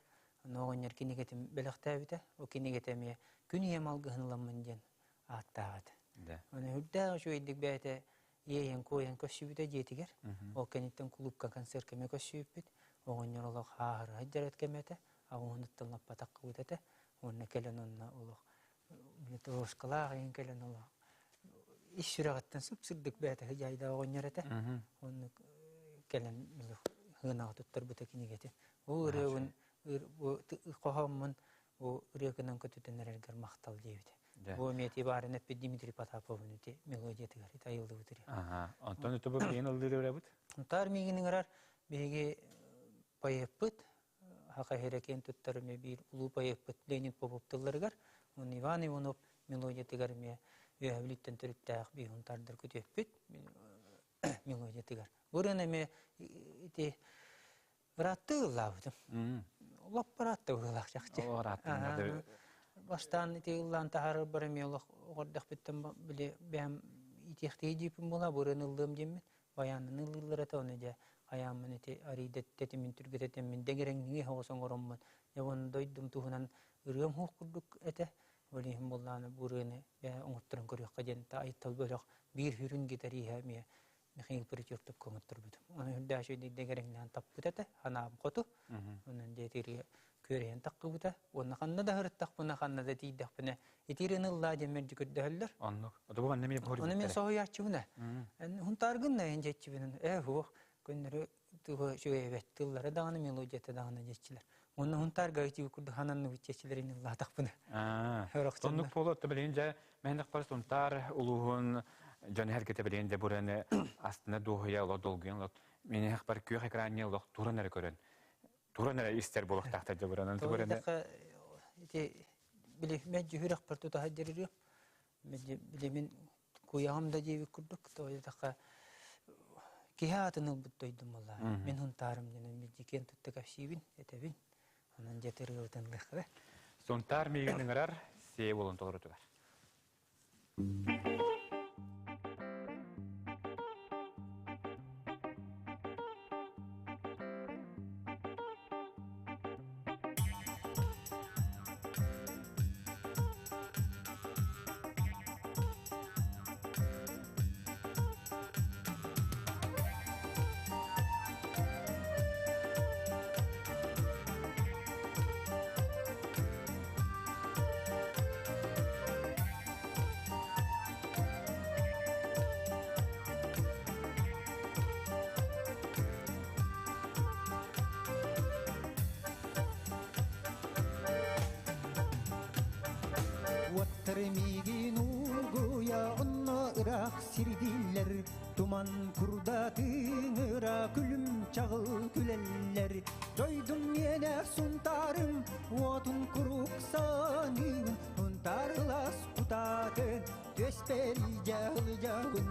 онно оҕонньор кинигэтин бэлэхтээбитэ. Ол кинигэтэ эмиэ «Күн ийэм алгыһын ыламмын» диэн ааттаах этэ. Оны үрдээх үчүгэйдик бэйэтэ иэйэн-куойан көрсүбүтэ дьиэтигэр. Ол кэнниттэн кулуупка концерт кэмэ көрсүбүппүт. Оҕонньор олох ааһырыһа дьарат кэмэ этэ. Аҕыһыныттан лаппатаххыбыт этэ. Уонна кэлэн онно олох метроскалаах иһин кэлэн олох ис сүрэҕиттэн сып-сырдык бэйэтэ сыдьаайдаах оҕонньор этэ. Оннук кэлэн хыанаҕа туттарбыта кинигэтин. Бу ырыабын хоһооммун бу ырыакынан көтүтэн эрэргэр махтал диэбитэ. Бу эмиэ баарын эппит Дмитрий Потаповын ити мелодиятыгар ити айыллыбыт ырыа. Аха. Онтон ити бу билигин ыллыыр ырыабыт? Унтаар миигин ыҥырар биһиги поэппыт Хаха Херекин туттар эмиэ биир улуу поэппыт Леонид Попов тылларыгар, уонна Иван Иванов мелодиятыгар эмиэ Үөһэ Бүлүүттэн төрүттээх биир унтаардар күтүөппүт мелодиятыгар. Бу ырыаны эмиэ ити ырааттыы ыллаабытым. Лоп ыраатта быһыылаах чахчы. Бастаан ити ыллаан таһаарарбар эмиэ олох оҕордохпүттэн били бэйэм иитиэхтии дииппин буолаа бу ырыаны ыллыам диэммин баянын ыллыыллар этэ ону дьэ хайааммын ити арыйда тэтимин түргэтэтэммин дэҥирэҥниҥи соҕус оҥороммун дьэ уонна дойдум туһунан ырыам суох курдук этэ ол иһин буоллаҕына бу ырыаны бэйэ оҥотторон көрүөххэ диэн Айтал бөлөх биир сүрүн гитариһа эмиэ Михаил Притертовка оҥотторбутум. Ону үрдээх үчүгэйдик дэҥирэҥнээн таппыт этэ, санаам хоту. Онон дьэ ити күөрэйэн таххыбыта. Уонна ханна да сырыттахпына, ханна да тиийдэхпинэ, ити ырыаны ыллаа диэн мэлдьи көрдөһөллөр. Оннук. Ото бу манна эмиэ Ону мен соһуйааччыбын ээ. Хунтааргын да эн дьиэччибин. Ээ суох көннөрү туга үчүгэй эбэт. Тыллара даҕаны, мелодията даҕаны диэччилэр. Уонна хунтаарга ити курдук хананныбыт диэччилэрин ыллаатахпына. Оннук буолуо, билигин дьэ мэһэнэх Сунтаар улууһун дьон эргэтэ билигин дьэ бураны астына дуоһуйа олох долгуйан олох миниһэх бар күөх экранне олох туран эрэ көрөн туран эрэ истэр буолуохтаахтар дьэ буранан тугураны ити били мен дьүһүрэх тутаһа дьэрирүө били мин куйаҕым да диэбит курдук тоойдахха киһи аатын ылбыт дойдум буолла мин хунтаарым диэн милдьикиэн тутта кэпсиибин этэбин онон дьэ тырыыбытын ылыахха. Сунтаар миигин ыҥырар сиэ буолан толорутугар. Уоттар миигин уулгуйа онно ыраах сирдииллэр, туман курдатыҥыра күлүм чаҕыл күлэллэр. Дойдум миэнэ Сунтаарым, уотун куруук саныыбын, Сунтаарылас кутаатын, түөспэр дьалыдьабын.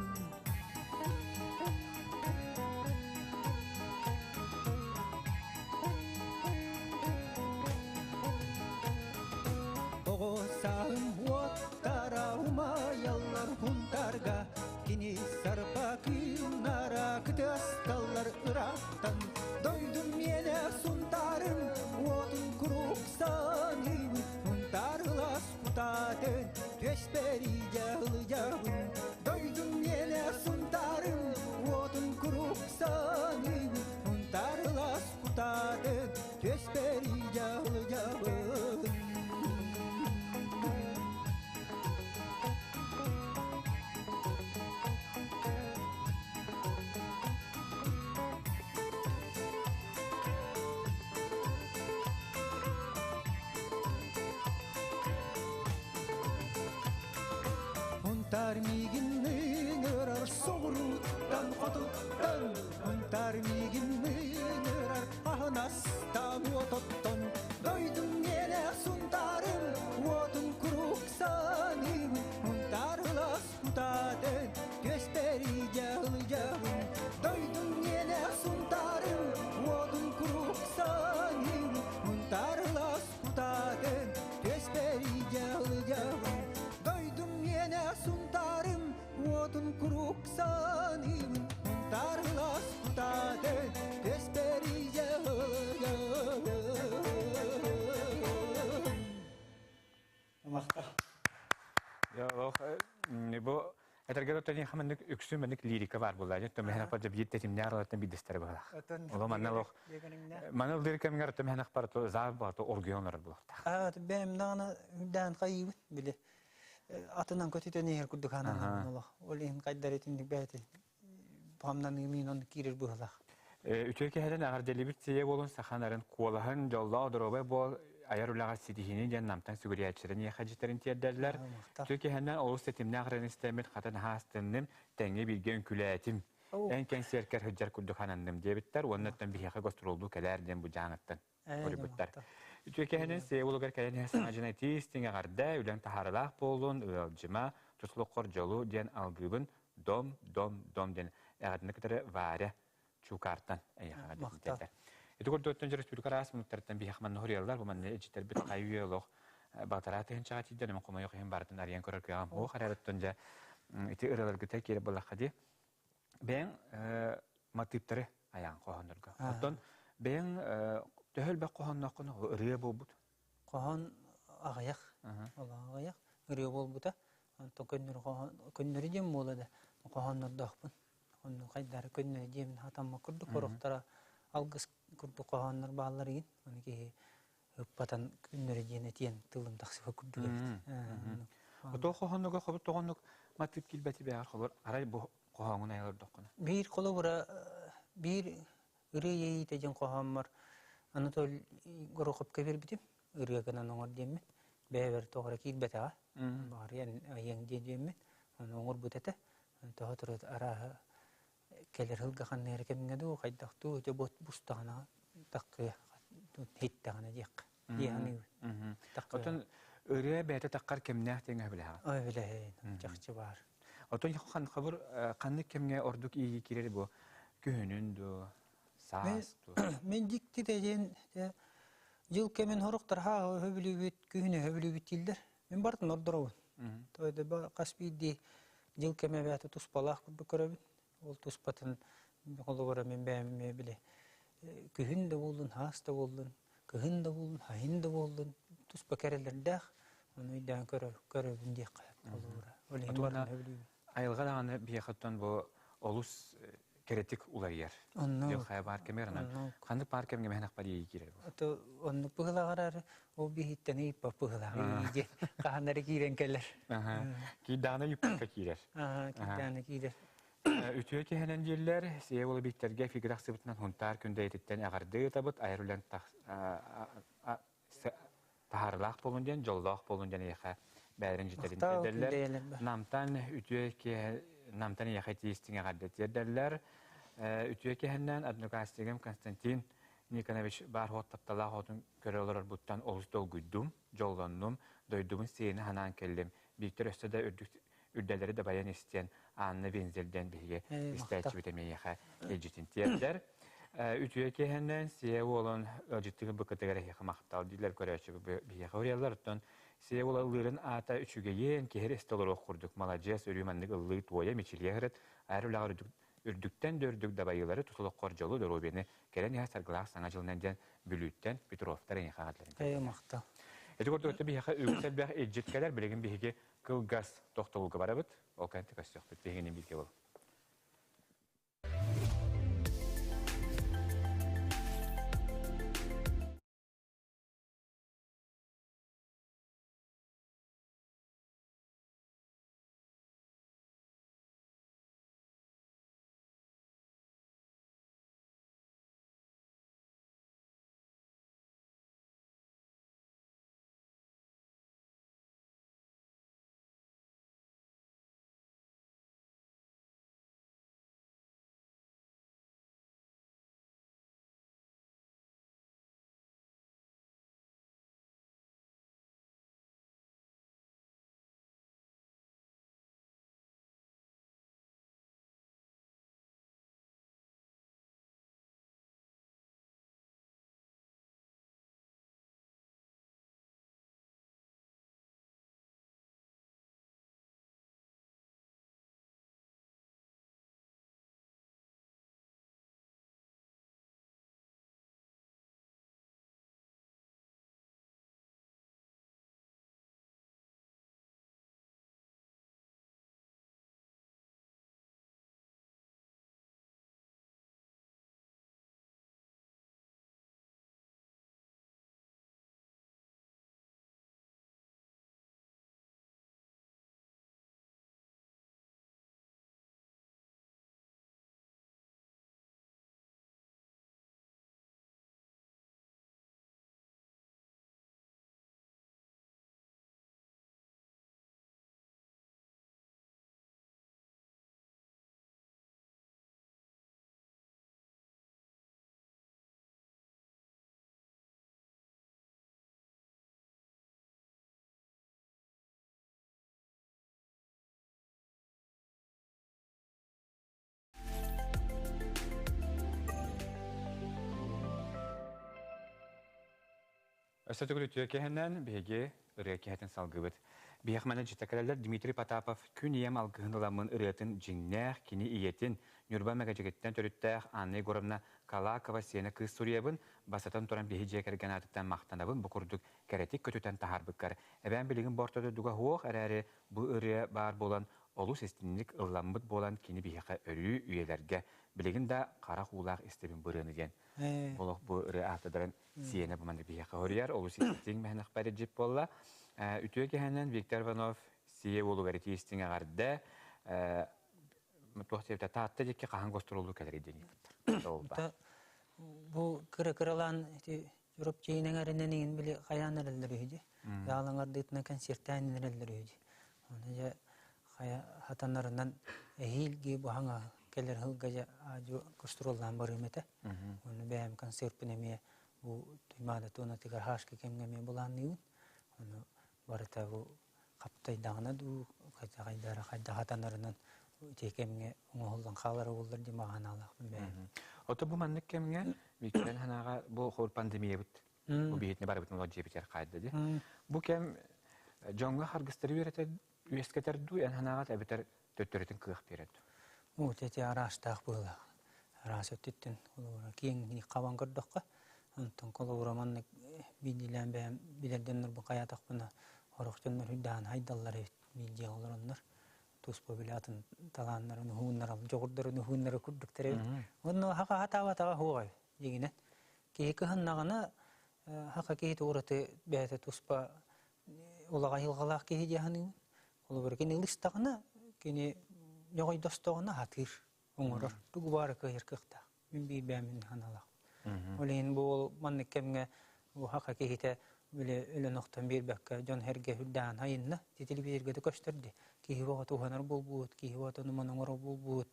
Оҕо сааһым уоттара умайаллар Һунтаарга, кини сарпа кыымнара кытыасталлар ыраахтан. Дойдум миэнэ Сунтаарым, уотун куруук саныыбын, Һунтаарылас кутаатын, түөспэр дьалыдьабын. Дойдум миэнэ Сунтаарым, уотун куруук саныыбын, Һунтаарылас кутаатын, түөспэр дьалыдьабын. Хунтаар миигин ыҥырар соҕурууттан хотуттан, Хунтаар миигин ыҥырар аһынастан уототтон. Дойдум миэнэ Сунтаарым, уотун куруук саныыбын, Хунтаарылас кутаатын, түөспэр дьалыдьабын. Дойдум миэнэ Сунтаарым, уотун куруук саныыбын, Хунтаарылас кутаатын, түөспэр дьалыдьабын. Дойдум миэнэ Сунтаарым, уотун куруук саныыбын, Хунтаарылас кутаатын, түөспэр дьалыдьабын. Махтал. Бу этэргэ тони хаманнык үксү маннык лирика бар буолла. Дьэ төмөһөн апа биир тэтимнээр алаттан биддестер баалах. Оло манна лох маны лирика миңер төмөһөн апар то заа баато оргуйон орор булахтаах. Аа бэм даҕаны үрдээн хайыыбын били атынан көтүтэн иһэр курдук хаанан олох. Ол иһин хайдар итинник бэйэти хамнаныымын онно киирэр быһылаах. Үтүө киһиден аҕарделибит сие болун саханарын куолаһын дьоллоох доруобай буол айар үлэҕэ ситиһиини диэн намтан сүгүрүйээччилэрин иэхэдьитэрин тиэрдэллэр. Үтүө киһинэн олус тэтимнээх ырыаны истэммит хата наһаа астынным, тэҥҥэ бииргэ үҥкүүлээтим. Эн кэнсиэркэр сылдьар курдук сананным диэбиттэр уонна оттон биһиэхэ гастроллуу кэлээр диэн бу дьааҥыттан хоруйбуттар. Үтүө киһинэн сие улугар кэлэн иһэр саҥа дьон этии истиҥ эҕэрдэ, үлэҥ таһаарылаах буоллун, ыалдьыма, туслуккор дьолу диэн алгыыбын дом, дом, дом диэн эҕэрдэни кытары Варя Чуукаартан эйиэхэҕэ дэтинтэллэр. Ити курдук оттон республика араас муннуктарыттан биһиэхэ манна хоруйаллар, бу манна эдьиттэрбит хайы-үйэ олох балтараа тыһыынчаҕа тиийдэр, мен хомойуох иһин барытын арыйан көрөр кыаҕым суох, эрэр оттон дьэ ити ырыаларгыта киирэ буоллахха дии. Бэйэҥ матыыптары айаан хоһооннорго. Оттон бэйэҥ төһө элбэх хоһооннооххун ырыа буолбут? Хоһоон аҕыйах, ол аҕыйах ырыа буолбута. Онтон көннөрү хоһоон, көннөрү диэн буола да хоһооннордоохпун. Онну хайдары көннөрү диэмин хатамма курдук хорохтара алгыс курдук хоһооннор бааллар игин. Ону киһи ыппатан көннөрү диэн этиэн тылым тахсыба курдук эбит. Отоо хоһооннорго хобут тоҕоннук матыып килбэти бэҕэр холор арай бу хоһооҥун айылардоххуна. Биир холобура биир ырыа иэйиитэ диэн хоһооммор Анатолий Гороховка биэрбитим. Ырыа гынан оҥор диэммин. Бэйэбэр тоҕо эрэ киирбэтэҕэ. Баҕарыйан айыаҥ диэн диэммин. Ону оҥорбут этэ. Тоҕо турар арааһа кэлэр сылга ханна эрэ кэмҥэ дуу, хайдах дуу, ити бот бустаҕына таккыа, иһиттэҕинэ диэххэ дии саныыбын. Оттон ырыа бэйэтэ таххар кэмнээх диэҥҥэ сөбүлэһэҕин? Ой, билэһин, чахчы баар. Оттон хабыр ханнык кэмҥэ ордук ииги киирэр бу күһүнүн дуу, саас дуу? Мен дьиктитэ диэн дьыл кэмин хорохтор хаа өһөбүлүүбүт, күһүн өһөбүлүүбүт дииллэр. Мин барытын ордоробун. Тоойдо хас биирдии дьыл кэмэ бэйэтэ туспалаах курдук көрөбүн. Ол туспатын холобура мин бэйэм эмиэ били күһүн да буоллун, хаас да буоллун, кыһын да буоллун, сайын да буоллун туспа кэрэлэрдээх. Ону өйдөөн көрөбүн диэххэ холобура. Ол иһин барытын сөбүлүүбүн. Айылҕа даҕаны биһиэхэттэн бу олус кэрэтик уларыйар. Онно хайа баар кэмигэр онон ханнык баар кэмҥэ мэһэнэх барыйыы киирэр бу? Ото оннук быһылаҕар ол биһиттэн ыйыппат быһылаах диэн хаһан эрэ киирэн кэлэр. Киирдэҕинэ ыйыппакка киирэр. Киирдэҕинэ киирэр. Үтүө киһинэн дииллэр, сиэ уола бииктэргэ фигура ахсыбытынан Хунтаар Күндэйэтиттэн эҕэрдэ ыытабыт, айар үлэн таһаарылаах буолун диэн, дьоллоох буолун диэн эйиэхэ бэйэлэрин дьиттэрин тиэрдэллэр. Намтан үтүө киэһэ Намтан эйиэхэ тиистиҥ эҕэрдэ тиэрдэллэр. Үтүө киэһэннэн одноклассникым Константин Никонович баар хуот тапталаах отун көрө олорорбуттан олус долгуйдум, дьоллоннум, дойдубун сиэни ханаан кэллим. Бииктэр өссө да үрдүк үрдэлэри да байан истиэн Анна Вензельден биһиги истээччибит эмиэхэ илдьитин тиэрдэр. Үтүө киэһэннэн сиэ уолун ыалдьыттыгын быкытыгар эһиэхэ махтал дииллэр көрөөччү биһиэхэ уруйаллар. Оттон сиэ уола ыллыырын аата үчүгэйин, киһи истэ олоруох курдук маладьыас өрүү маннык ыллыы туойа мичилийэ сырыт, айар үлэҕэр үрдүктэн да үрдүк дабайыылары тус олоххор дьолу, доруобуйаны кэлэн иһэр саргылаах саҥа дьылынан диэн Бүлүүттэн Петровтар эйиэхэ аҕалларын. Махтал. Ити курдук биһиэхэ үгүс элбэх илдьит кэлэр. Билигин биһиги кылгас тохтобулга барабыт. Ол кэннэ көстүөхпүт. Биһигини бииргэ буолуҥ. Өссө төгүл үтүө киэһэнэн биһиги ырыа киэһэтин салгыыбыт. Биһиэх манна дьитэкэлэлэр Дмитрий Потапов «Күн ийэм алгыһын ыламмын» ырыатын дьиҥнээх кини ийэтин Ньурба Мэгэдьэгиттэн төрүттээх Анна Егоровна Калакова сиэнэ кыыс суруйабын, бастатан туран биһи дьиэ кэргэн аатыттан махтанабын бу курдук кэрэтик көтүтэн таһаарбыккар. Эбээм билигин бу орто дойдуга суох эрээри бу ырыа баар буолан олус истинник ылламмыт буолан кини биһиэхэ өрүү үйэлэргэ билигин да харах уулаах истэбин бу ырыаны диэн. Олох бу ырыа аатыдарын сиэнэ бу маннык биһиэхэ хоруйар олус истиҥ мэһэнэхпэр дьип буолла. Үтүө киһинэн Виктор Иванов сие уолугар итии истиҥ эҕэрдэ туох диэбитэ Таатта диэки хаһан гастроллуу кэлэрий диэн ыйыппыттар. Бу кыра-кыралаан ити Чурапчыйын эҥэринэн иҥин били хайаан эрэллэр үһү дии. Яалаҥардыытынан концертаан эрэллэр үһү дии. Оны дьэ хайа хатанарынан эһиилги бу хаҥа кэлэр сылга дьэ аадьу гастроллаан барыам этэ. Оны бэйэм концертпын эмиэ бу Туймаада туонатыгар хаашка кэмҥэ эмиэ былаанныыбын. Ону барыта бу хаптайдаҕына дуу, хайдара хайда хатанарынан ити кэмҥэ оҥоһуллан хаалара буоллар дии маҕанаалаахпын бэйэм. Ото бу маннык кэмҥэ Виктория ханаага бу хор пандемиябыт бу биһитини барыбытын олох дьиэбитигэр хаайда ди. Бу кэм дьоҥҥо харгыстары үөрэтэр үөскэтэр дуу эн ханаага эбэтэр төттөрүтүн кыах биэрэр дуу? Уу тети араастаах быһыылаах. Араас өттүттэн холобура киэҥ хабан көрдөххө, онтон холобура маннык биирдиилээн бэйэм билэр дьоннорбун хайаатахпына, сорох дьоннор үрдээн хайдаллар эбит биир дьиэҕэ олороннор туспа били атын талааннарын уһууннара, дьоҕурдарын уһууннара курдуктар эбит. Онно хаха хатаабатаҕа суоҕа дьиҥинэн. Киһи кыһыннаҕына хаха киһи ураты бэйэтэ туспа улаҕа айылҕалаах киһи дии саныыбын. Холобура кини ылыстаҕына, кини ньоҕойдостоҕуна сатыыр, оҥорор. Тугу баара кыайар кыахтаах. Мин биир бэйэм санаалаах. Ол иһин бу ол маннык кэмҥэ бу хаха киһитэ били өлөн охтон биэрбэккэ дьон сэргэ үрдээн айынна. Ити телевизорга да көстөр дии. Киһи оҕото уһанар буолбут, киһи оҕото онуман оҥорор буолбут.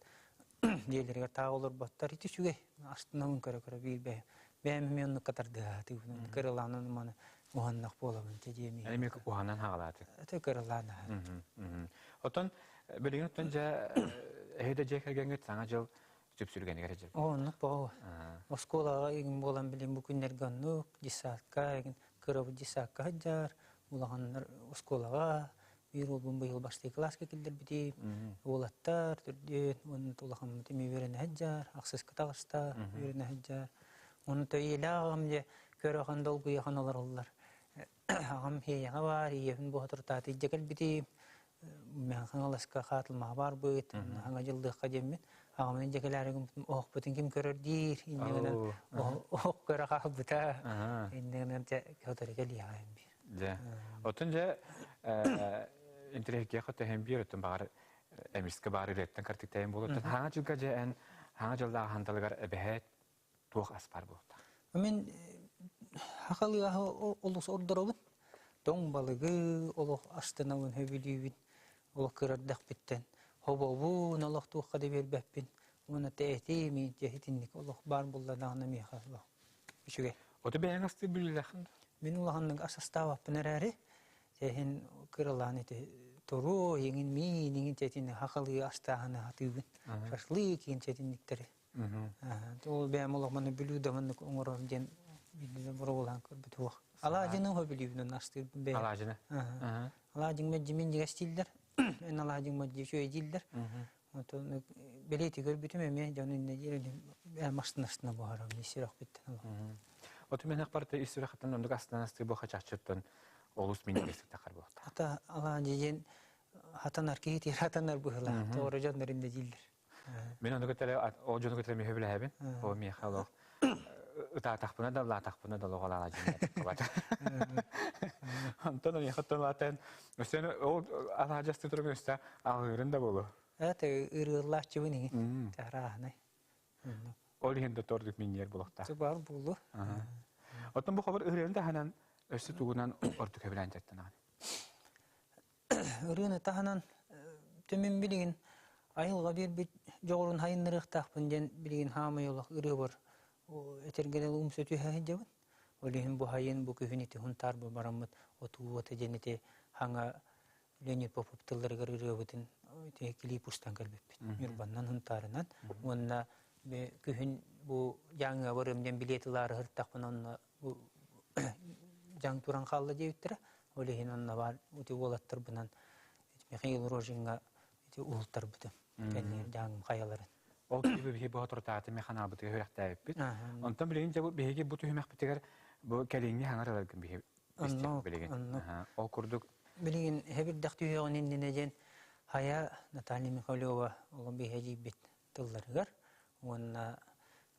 Дьиэлэригэр таах олорботтор. Ити үчүгэй. Астынабын көрө-көрө биир бэйэм. Бэйэм эмиэ оннук катардыһаатыыбын. Кыралаан онуманы уһаннах буолабын те диэми. Эмиэ уһанан хаҕалааты. Аты кыралаан аһар. Отон билигин оттон дьэ эһиде дьиэ кэргэҥҥит саҥа дьыл сүпсүлгэнигэр дьыл. Оннук боо. Оскуолаҕа игин буолан билин бу күннэргэ оннук десятка игин кырабыт десятка сылдьар, улаханнар оскуолаҕа биир уолбун быйыл бастакы кылааска киллэрбитим. Уолаттар төрдүөн уонна улахаммыт эмиэ үөрэнэ сылдьар, ахсыска таҕыста үөрэнэ сылдьар. Ону төйиэлээх аҕам дьэ көрөҕөн долгуйахан олороллор. Аҕам Хиэйэҕэ баар, ийэбин буоһа туртааты илдьэ кэлбитим. Мин Хаҥаласка хаатылмаҕа барбыт, хаҥа дьыллыахха диэммит. Аҕам илдьэ кэлээри гыммытым, оһохпутун ким көрөр диир, инньэ гынан оһох көрө хаалбыта. Инньэ гынан дьэ сотору кэлиэҕэ биир. Дьэ. Оттон дьэ интэриэһиргиэххэ төһөн биир оттон баҕар эмискэ баар ырыаттан картыктайын буолуоттан хаҥа дьылга дьэ эн хаҥа дьыллаах ханталыгар эбэһээт туох ас баар буолуохтаах? Мин хахалыы аһы олус ордоробун. Тоҥ балыгы олох астынабын, сөбүлүүбүн. Олох кырардаахпыттан хобобун, олох туохха да биэрбэппин. Уонна эти мин итинник олох баар буолла миэхэ олох үчүгэй. Оту бэйэҥ астыы бүлүүлээххин да? Мин улаханнык ас астаабаппын эрээри, иһин кыралаан ити туруо, иҥин миин, иҥин тэтин хахалыы астааһыны хатыыбын. Шашлык иҥин тэтинниктэри. Ол бэйэм олох маны бүлүү маннык оҥорор диэн боруобалаан көрбүт суох. Алаадьыны хо бүлүүбүнэн астыырбын бэйэм. Алаадьыны? Алаадьыҥ мэлдьи минньигэс дииллэр. Эн алаадьыҥ мэлдьи үчүгэй дииллэр. Отон бэлиэти көрбүтүм эмиэ дьон иннэ диир астына буһарам ис сүрэхпиттэн олох. Оту мен барыта ис сүрэхтэн оннук астынан астыы бу хачаччыттан олус минньигэстик тахар буолта. Ата алаадьы диэн хатанар киһи хатанар быһыылаах. Тоҕо дьоннор иннэ дииллэр. Мин ону кытары ол дьону кытары миэхэ билэһэбин. Ол миэхэ олох ытаатахпына да лаатахпына да олох алаадьы Онтон миэхэ оттон өссө ол алаадьасты туран өссө алыырын да болу. Это ырыаллааччыбын иһин. Арааһынай. Ол иһин да тордук минньиэр булуохтаах. Бар булу. Оттон бу хобор ырыаны таһынан өссө тугунан ордук сөбүлээн дьарыктанаҕын? Ырыаны таһынан түмүн билигин айылҕа биэрбит дьоҕурун хайыннарыахтаахпын диэн билигин хаамай олох ырыабар этэргэнэл умса түһэ сылдьабын. Ол иһин бу хайын бу күһүн ити хунтаарба бараммыт отуу уота диэн ити хаҥа Леонид Попов тылларыгар ырыабытын ити клип устан кэлбиппит. Ньурбаннан Хунтаарынан уонна күһүн бу Дьааҥыга барыам диэн билиэт ылаары сырыттахпына онно бу Дьаҥ туран хаалла диэбиттэрэ. Ол иһин онно баар ити уолаттарбынан Михаил Рожиҥҥа ити уһултарбытым. Кэннигэр дьаҥым хайаларын. Ол киһи биһи бу туртааты механаабытыгар үрэхтээбиппит. Онтон билигин дьэ бу биһиги бу түһүмэхпитигэр бу кэлиҥҥи хаҥар ыларгын биһи истиэх билигин. Ол курдук билигин хэбирдэх түһүөҕүн иннинэ диэн хайа Наталья Михайлова олом биһэ дьиибит тылларыгар уонна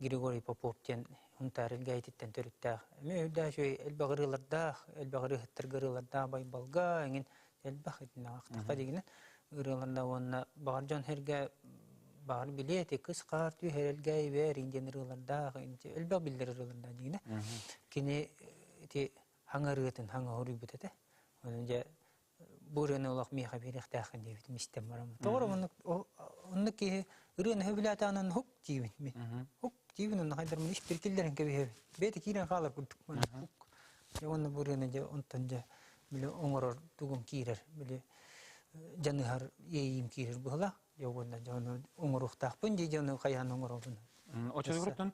Григорий Попов диэн Хунтаар Илгээйтиттэн төрүттээх эмиэ үрдээх үчүгэй элбэх ырыалардаах, элбэх ырыаһыттарга ырыалардаах Байбалга эҥин элбэх итиннэ ахтахха дигинэн ырыаларда уонна баҕар дьон сэргэ баҕар билиэ ити кыс хаар түһэр элгээйбэр диэн ырыалардаах элбэх биллэр ырыалардаах дигинэ кини ити хаҥа ырыатын хаҥа хоруйбут этэ ону дьэ бу ырыаны олох миэхэ биэриэхтээххин диэбитим истэн бараммын. Тоҕо оннук оннук киһи ырыаны сөбүлээтэҕинэ хук диибин мин. Хук диибин онно хайдармын ис киллэрэн кэбиһэбин. Бэйэтэ киирэн хаалар курдук. Хук. Дьэ уонна бу ырыаны дьэ онтон дьэ били оҥорор тугум киирэр били дьаныһар иэйиим киирэр быһыылаах. Дьэ уонна дьэ ону оҥоруохтаахпын дии дьэ ону хайаан оҥоробун. Оччотугар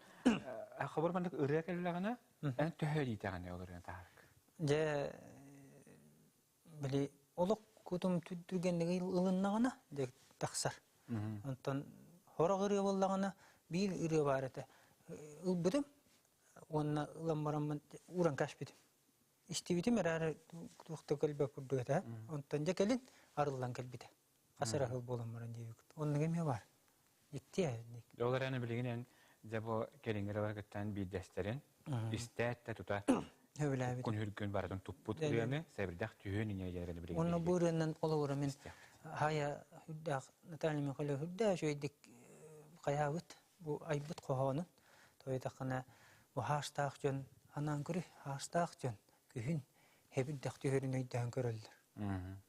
хобор маннык ырыа кэллэҕинэ эн төһө илиитэҕин ол ырыаны таһаарык? Дьэ били олох кутум түргэнник ылыннаҕына дьэ тахсар. Онтон сорох ырыа буоллаҕына биир ырыа баар этэ. Ылбытым уонна ылан бараммын ууран кээспитим. Истибитим эрээри туох да кэлбэт курдук этэ. Онтон дьэ кэлин арыллан кэлбитэ. Хас эрэ сыл буолан баран диэбиккит. Оннук эмиэ баар. Дьикти инник. Ол эрээри билигин эн дьэ бу кэлиҥҥи ырыалар кыттан биирдэстэрин истээт да тута Сөбүлээбит. Күн үргүн барытын туппут ырыаны сэбирдэх түһүөн иннинэ диэн билигин Онно бу ырыанан холобура мин хая үрдээх Наталья Михайловна үрдээх үчүгэйдик хайаабыт бу айбыт хоһоонун тойтаххына бу хаастаах дьон анаан көрүй хаастаах дьон күһүн хэбирдэх түһэрин өйдөөн көрөллөр.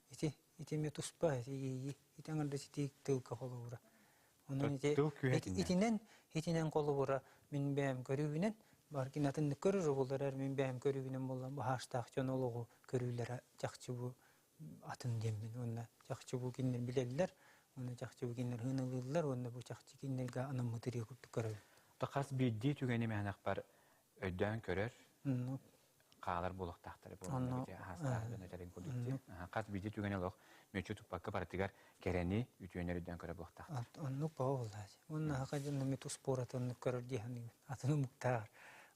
Ити ити эмиэ туспа ити ити аҥардас ити тылга холобура. Онон ити итинэн итинэн холобура мин бэйэм көрүүбүнэн баркин атыннык көрөр буоллар мин бэйэм көрүүбүнэн буолла баһаастаах дьон олоҕу көрүүлэрэ чахчы бу атын диэммин уонна чахчы бу кинилэр билэллэр уонна чахчы бу кинилэр ылыыллар уонна бу чахчы кинилэргэ анаммыт ырыа курдук көрөбүн. Хас биирдии түгэни мээнэхпэр өйдөөн көрөр хаалар буолуохтаахтар хас биирдии түгэни олох мүччү туппакка барытыгар кэрэни үтүөнү өйдөөн көрөр буолуохтаахтар. Оннук баа буоллаачы. Уонна хака дьонно ми туспорат оннук көрөр дии саныыбын. Атын омуктаар.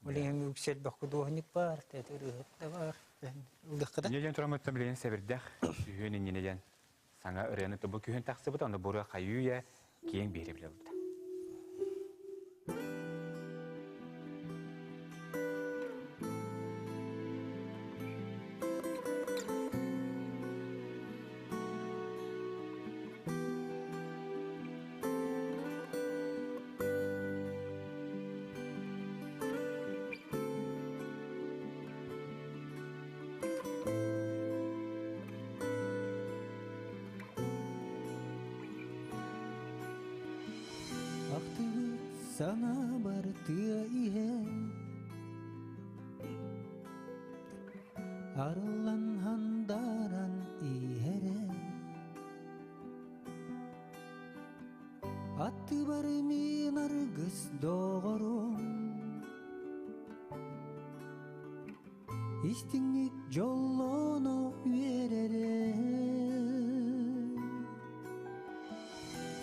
Ол иһин үксэл бөх худуоһунньук бар, тэтэр ыһыт да бар. Ылдыхха да. Диэн тураммыттан билигин сэбирдэх үһүөн иннинэ диэн саҥа ырыаны бу күһүн тахсыбыт, онно буруа хайыы-үйэ киэҥ биһирэбилэ ылбыта. Ахтыбыт санаабар тыа иһэ Арыллан хандаран иһэрэ Аттыбар мин аргыс доҕорум Истиҥник дьоллоно үөрэрэ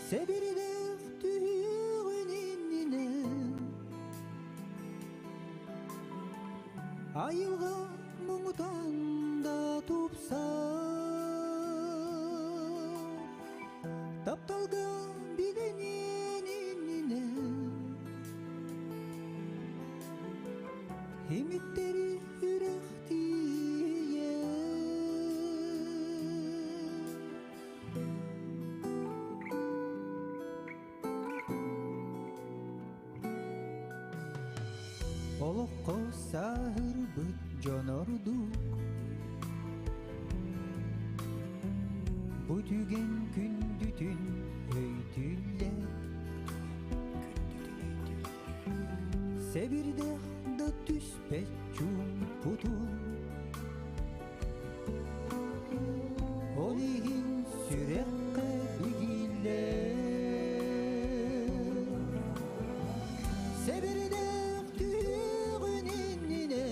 Сэбирдэх түһүөҕүн иннинэ Айылҕа муҥутан да тупсар Тапталга билиниэн иннинэ Имиттэри үрэх тиийэр Олоххо сааһырбыт дьон ордук Бу түгэн күндүтүн өйдүүллэр Сэбирдэх да түспэт чуумпутун Ол иһин сүрэххэ бигииллэр Сэбирдэх түһүөҕүн иннинэ.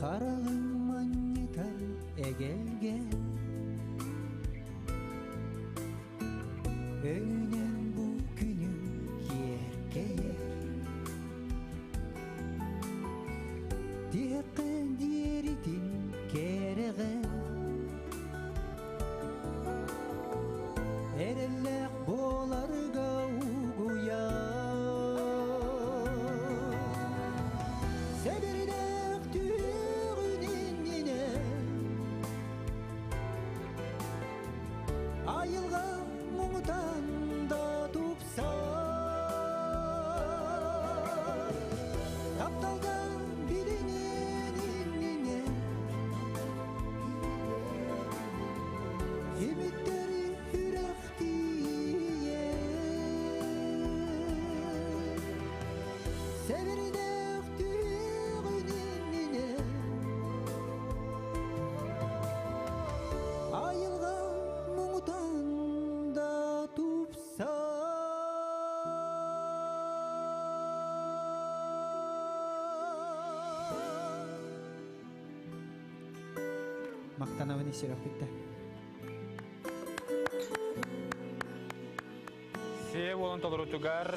Хараҕын манньытар эгэлгэ Өҥүнэн бу күнүм киэркэйэр Тиһэххэ диэритин кэрэҕэ Эрэллээх буоларга угуйар Сэбирдэх түһүөҕүн иннинэ Айылҕа муҥутан да тупсар Тапталга билиниэн иннинэ Имиттэри үрэх тиийэр Сэбирдэх түһүөҕүн иннинэ Айылҕа муҥутан да тупсар. Мактанабын исирөхпүттэ. Сиэ буолан толорутугар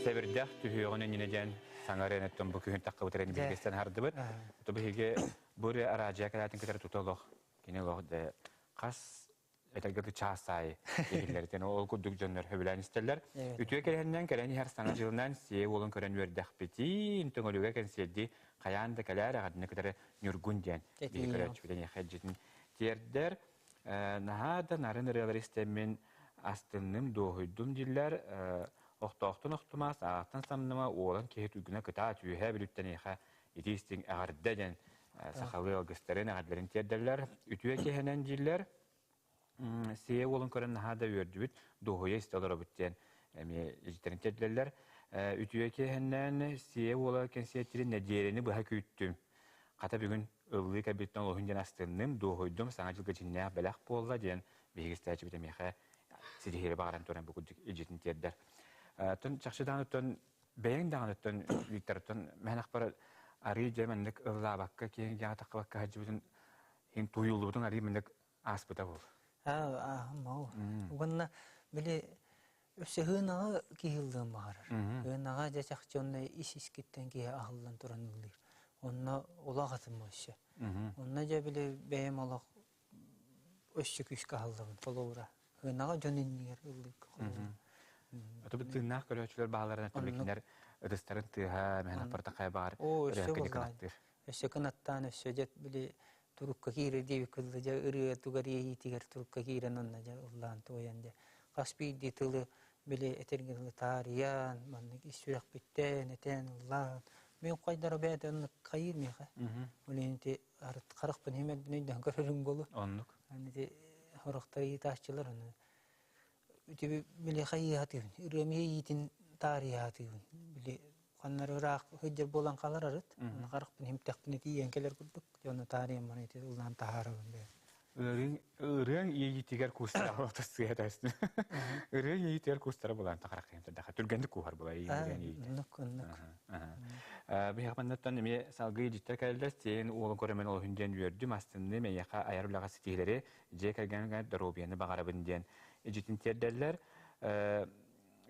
сэбирдэх түһүөҕүн иннинэ диэн саҥа ырыаныттан бу күһүн таххыбыт эрэн биһигистэн хардыбыт. Ту биһиги бу ырыа араадьыйа кэлээтин кытары тута олох кини олох дэ хас этэргэ чаас аайы иһиллэритин ол курдук дьоннор хөбүлээн истэллэр. Үтүө кэлэһиннэн кэлэн иһэр саҥа дьылынан сиэ уолун көрөн үөрдэхпитин төҥөлүгэ кэнсиэрди хайаан да кэлээр эҕэрдини кытары Ньургун диэн биһи көрөөччүбүтэн эхэдьитин тиэрдэр. Наһаа да нарын ырыалар истэммин астынным, дуоһуйдум дииллэр. Охтоохтон охтумаас, ааттан самныма, уолан киһи түгүнэ кытаат үөһээ бүлүттэн эйиэхэ ити истиҥ эҕэрдэ диэн сахалыы алгыстарын, эҕэрдэлэрин тиэрдэллэр. Үтүө киһинэн дииллэр. Сиэ уолун көрөн наһаа да үөрдүбүт, дуоһуйа истэ олоробут диэн эмиэ илдьиттэрин тиэрдэллэр. Үтүө киэһэннэн сиэ уола кэнсиэртири нэдиэлэни быһа күүттүм. Хата бүгүн ыллыы кэлбиттэн олуһун диэн астынным, дуоһуйдум, саҥа дьылга дьиҥнээх бэлэх буолла диэн биһиги истээччибит эмиэхэ ситиһиири баҕаран туран бу курдук илдьитин тиэрдэр. Тон чахчы даҕаныттан бэйэҥ даҕаныттан Виктортон мэһэнэхпэр арыы дьэ маннык ыллаабакка киэҥ дьаҕа таххыбакка сылдьыбытын иһин тууйуллубутун арыы маннык ааспыта буол. Аа, мау. Уонна били өссө һыынаҕа киһи ыллыан баҕарар. Һыынаҕа дьэ чахчы онно ис искиттэн киһи аһыллан туран ыллыыр. Онно олох атын өссө. Онно дьэ били бэйэм олох өссө күүскэ аһыллабын холобура. Һыынаҕа дьон иннигэр ыллыырга холобура. Ото бу тыыннаах көрөөччүлэр бааларынан түмүкнэр ытыстарын тыаһа мэһэн аппартахай баар Оо, өссө ырыа буоллаҕа. кынаттыыр. Өссө кынаттаан өссө дьэ били турукка киирэр диэбиккэ дылы дьэ ырыа тугар иэйиитигэр турукка киирэн онно дьэ ыллаан туойан дьэ хас биирдии тылы били этэргэ дылы таарыйан маннык ис сүрэхпиттэн этэн ыллаан мин хайдара бэйэтэ оннук хайыыр миэхэ ол иһин ити арыт харахпын иһимэрбин өйдөөн көрөрүҥ буолуо Оннук. аны ити сорохтор ыйытааччылар ону ити били хайыыһатыыбын ырыам иэйиитин таарыйаатыыбын били ханнары ыраах сылдьар буолан хаалар арыт харахпын иһимтэхпинэ тиийэн кэлэр курдук дьону таарыйан баран ити ыллаан таһаарабын бэйэм. Ырыаҥ ырыаҥ иэйиитигэр куустара сыа тэстин. Ырыаҥ иэйиитигэр куустара булаан тахараххыйан турдаха түргэнник кууһар була ырыаҥ иэйиитэ. Оннук оннук. Биһиэхэ эмиэ салгыы илдьиттэр кэлэллэр сиэн уолун көрөмөн олуһун диэн үөрдүм астынным эйиэхэ айар үлэҕэ ситиһиилэри дьиэ кэргэҥҥэ доруобуйаны баҕарабын диэн илдьитин тиэрдэллэр.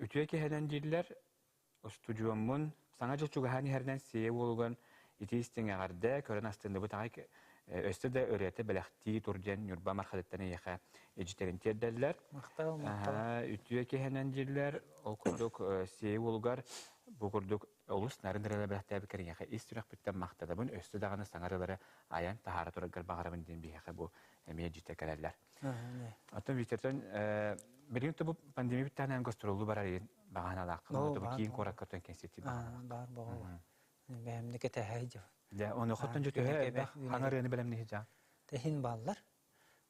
Үтүө киһинэн дииллэр Устудьуоммун Саҥа дьыл чугаһаан иһэринэн Сиэйэ уолугар итии истиҥ эҕэрдэ, көрөн астынныбыт аҕай өссө да ырыата бэлэхтии тур диэн Ньурба Мархатыттан эйиэхэ илдьиттэрин тиэрдэллэр. Махтал, махтал. Үтүө киһинэн дииллэр. Ол курдук Сиэйэ уолугар бу курдук олус нарын ырыалар бэлэхтээбит кэриҥэхэ ис сүрэхпиттэн махтанабын, өссө даҕаны саҥа ырыалары айан таһаара тураргар баҕарабын диэн биһиэхэ бу эмиэ илдьитэ кэлэллэр. Оттон Виктортон билигин бу пандемия бүттэҕинэ гастроллуу барар иһин баҕаналааххын, Оо, бу баар киин буолуо. куоракка оттон кэнсиэртии баҕаналааххын. Баар буолуо. Бэйэмник этэһэ дьыл. Дьэ, ону хоттон дьэ төһө элбэх хаҥа ырыаны бэлэмниһи дьаа? Тэһин бааллар.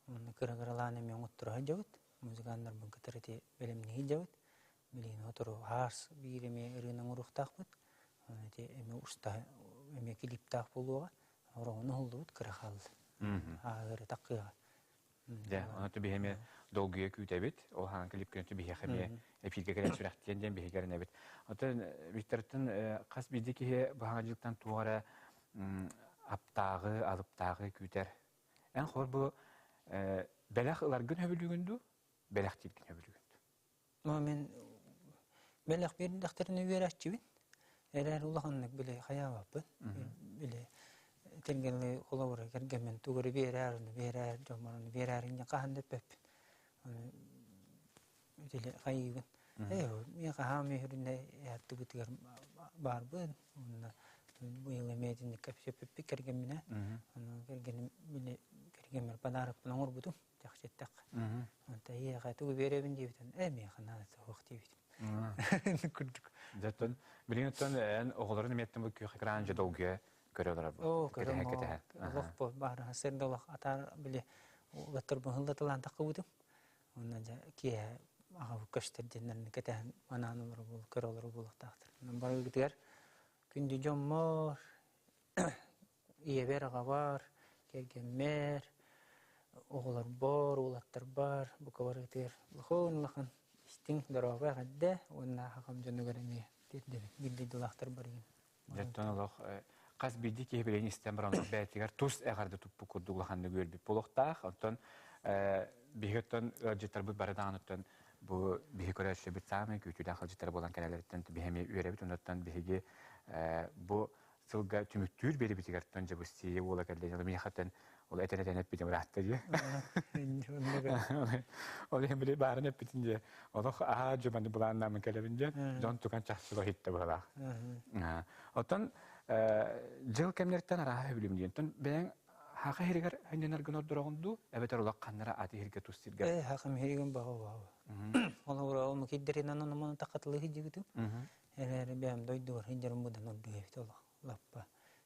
Онно кыра-кыралаан эмиэ оҥотторо сылдьабыт. Музыканнарбын кытары ити бэлэмниһи сылдьабыт. Билигин сотору хаас биир эмиэ ырыаны оҥоруохтаахпыт. Оны ити эмиэ уста эмиэ клиптаах буолуоҕа. Ороҕун уһуллубут кыра хаалла. Ааҕыыры таккыаҕа. Дьэ, ону биһи эмиэ долгуйа күүтэбит. Ол хаан клип күнү биһиэхэ эмиэ эфиргэ кэлэн сүрэхтиэн диэн биһиги эрэнэбит. Оттон Виктортан хас биирдии киһи баһаҥа дьылтан туох эрэ Аптааҕы, алыптааҕы күүтэр. Эн хор бу бэлэх ыларгын сөбүлүүгүн дуу, бэлэхтииргин сөбүлүүгүн дуу? Ну, мен бэлэх биэрдэхтэринэ үөрээччибин. Эрээр улаханнык били хайаабаппын. Били тергенли холобура кэргэммин тугу эрэ биэрээр, ону биэрээр, дьоммор ону биэрээр инньэ хаһан да эппэппин. Ону итили хайыыбын. Ээ, миэхэ хаам үһүрүнэ аттыбытыгар баарбын. Уонна быйыл эмиэ итинник кэпсэппиппит кэргэмминэ. Ону кэргэним били кэргэммэр подарокпын оҥорбутум. Чахчы эттэххэ. Онто эйиэхэ тугу биэрэбин диэбитин, ээ миэхэ наадата суох диэбитим. Курдук. Дьэ, билигин оттон эн оҕолорун эмиэттэн бу күөх экран дьэ долгуйа көрө олорор бу. Оо, көрөм олох бу баар сырда олох атаар били улаттарбын хыллатылаан таххыбытым. Онно дьэ киэһэ аҕабыт көстөр диэннэрин кэтэһэн манаан олорор буол көрө олорор буолуохтаахтар. Барыгытыгар күндү дьоммор, ийэбэр, аҕабар, кэргэммэр, оҕолорбор, уолаттарбар бука барыгытыгар улахан улахан истиҥ дорообо эҕэрдэ уонна аҕам дьонугар эмиэ тиэрдэбин биир дойдулаахтар барыгын. Дьэ, олох хас биирдии киһи билигин истэн баран бэйэтигэр тус эҕэрдэ туппут курдук улаханнык үөрбүт буолуохтаах. Оттон биһиги оттон ыалдьыттарбыт бары даҕаны оттон бу биһи көрөөччүбүт саамай күүтүүлээх ыалдьыттар буолан кэлэлэриттэн биһи эмиэ үөрэбит. Оннуттан биһиги бу сылга түмүктүүр биэрибитигэр тон дьабыстии уола кэллэ миэхэттэн ол этэн этэн эппитим ыраатта дии. Ол иһин били баарын эппитин дии. Олох аһаа дьуманы былааннаамын кэлэбин диэн дьон тукан чахчыга иһиттэ быһалаах. Оттон дьыл кэмнэртэн арааһа сөбүлүүм диэн. Оттон бэйэҥ хаха иһиригэр хөннөнөргүн ордороҕун дуу, эбэтэр олох ханнара аты иһиргэ тус сиргэ? Э, хахам иһиригин баҕа баҕа. Олоҕура ол мукиддеринэн онуманы тахатылыы сылдьыбытым. Эрээри бэйэм дойдубар сылдьарым быдан ордук эбит олох лаппа.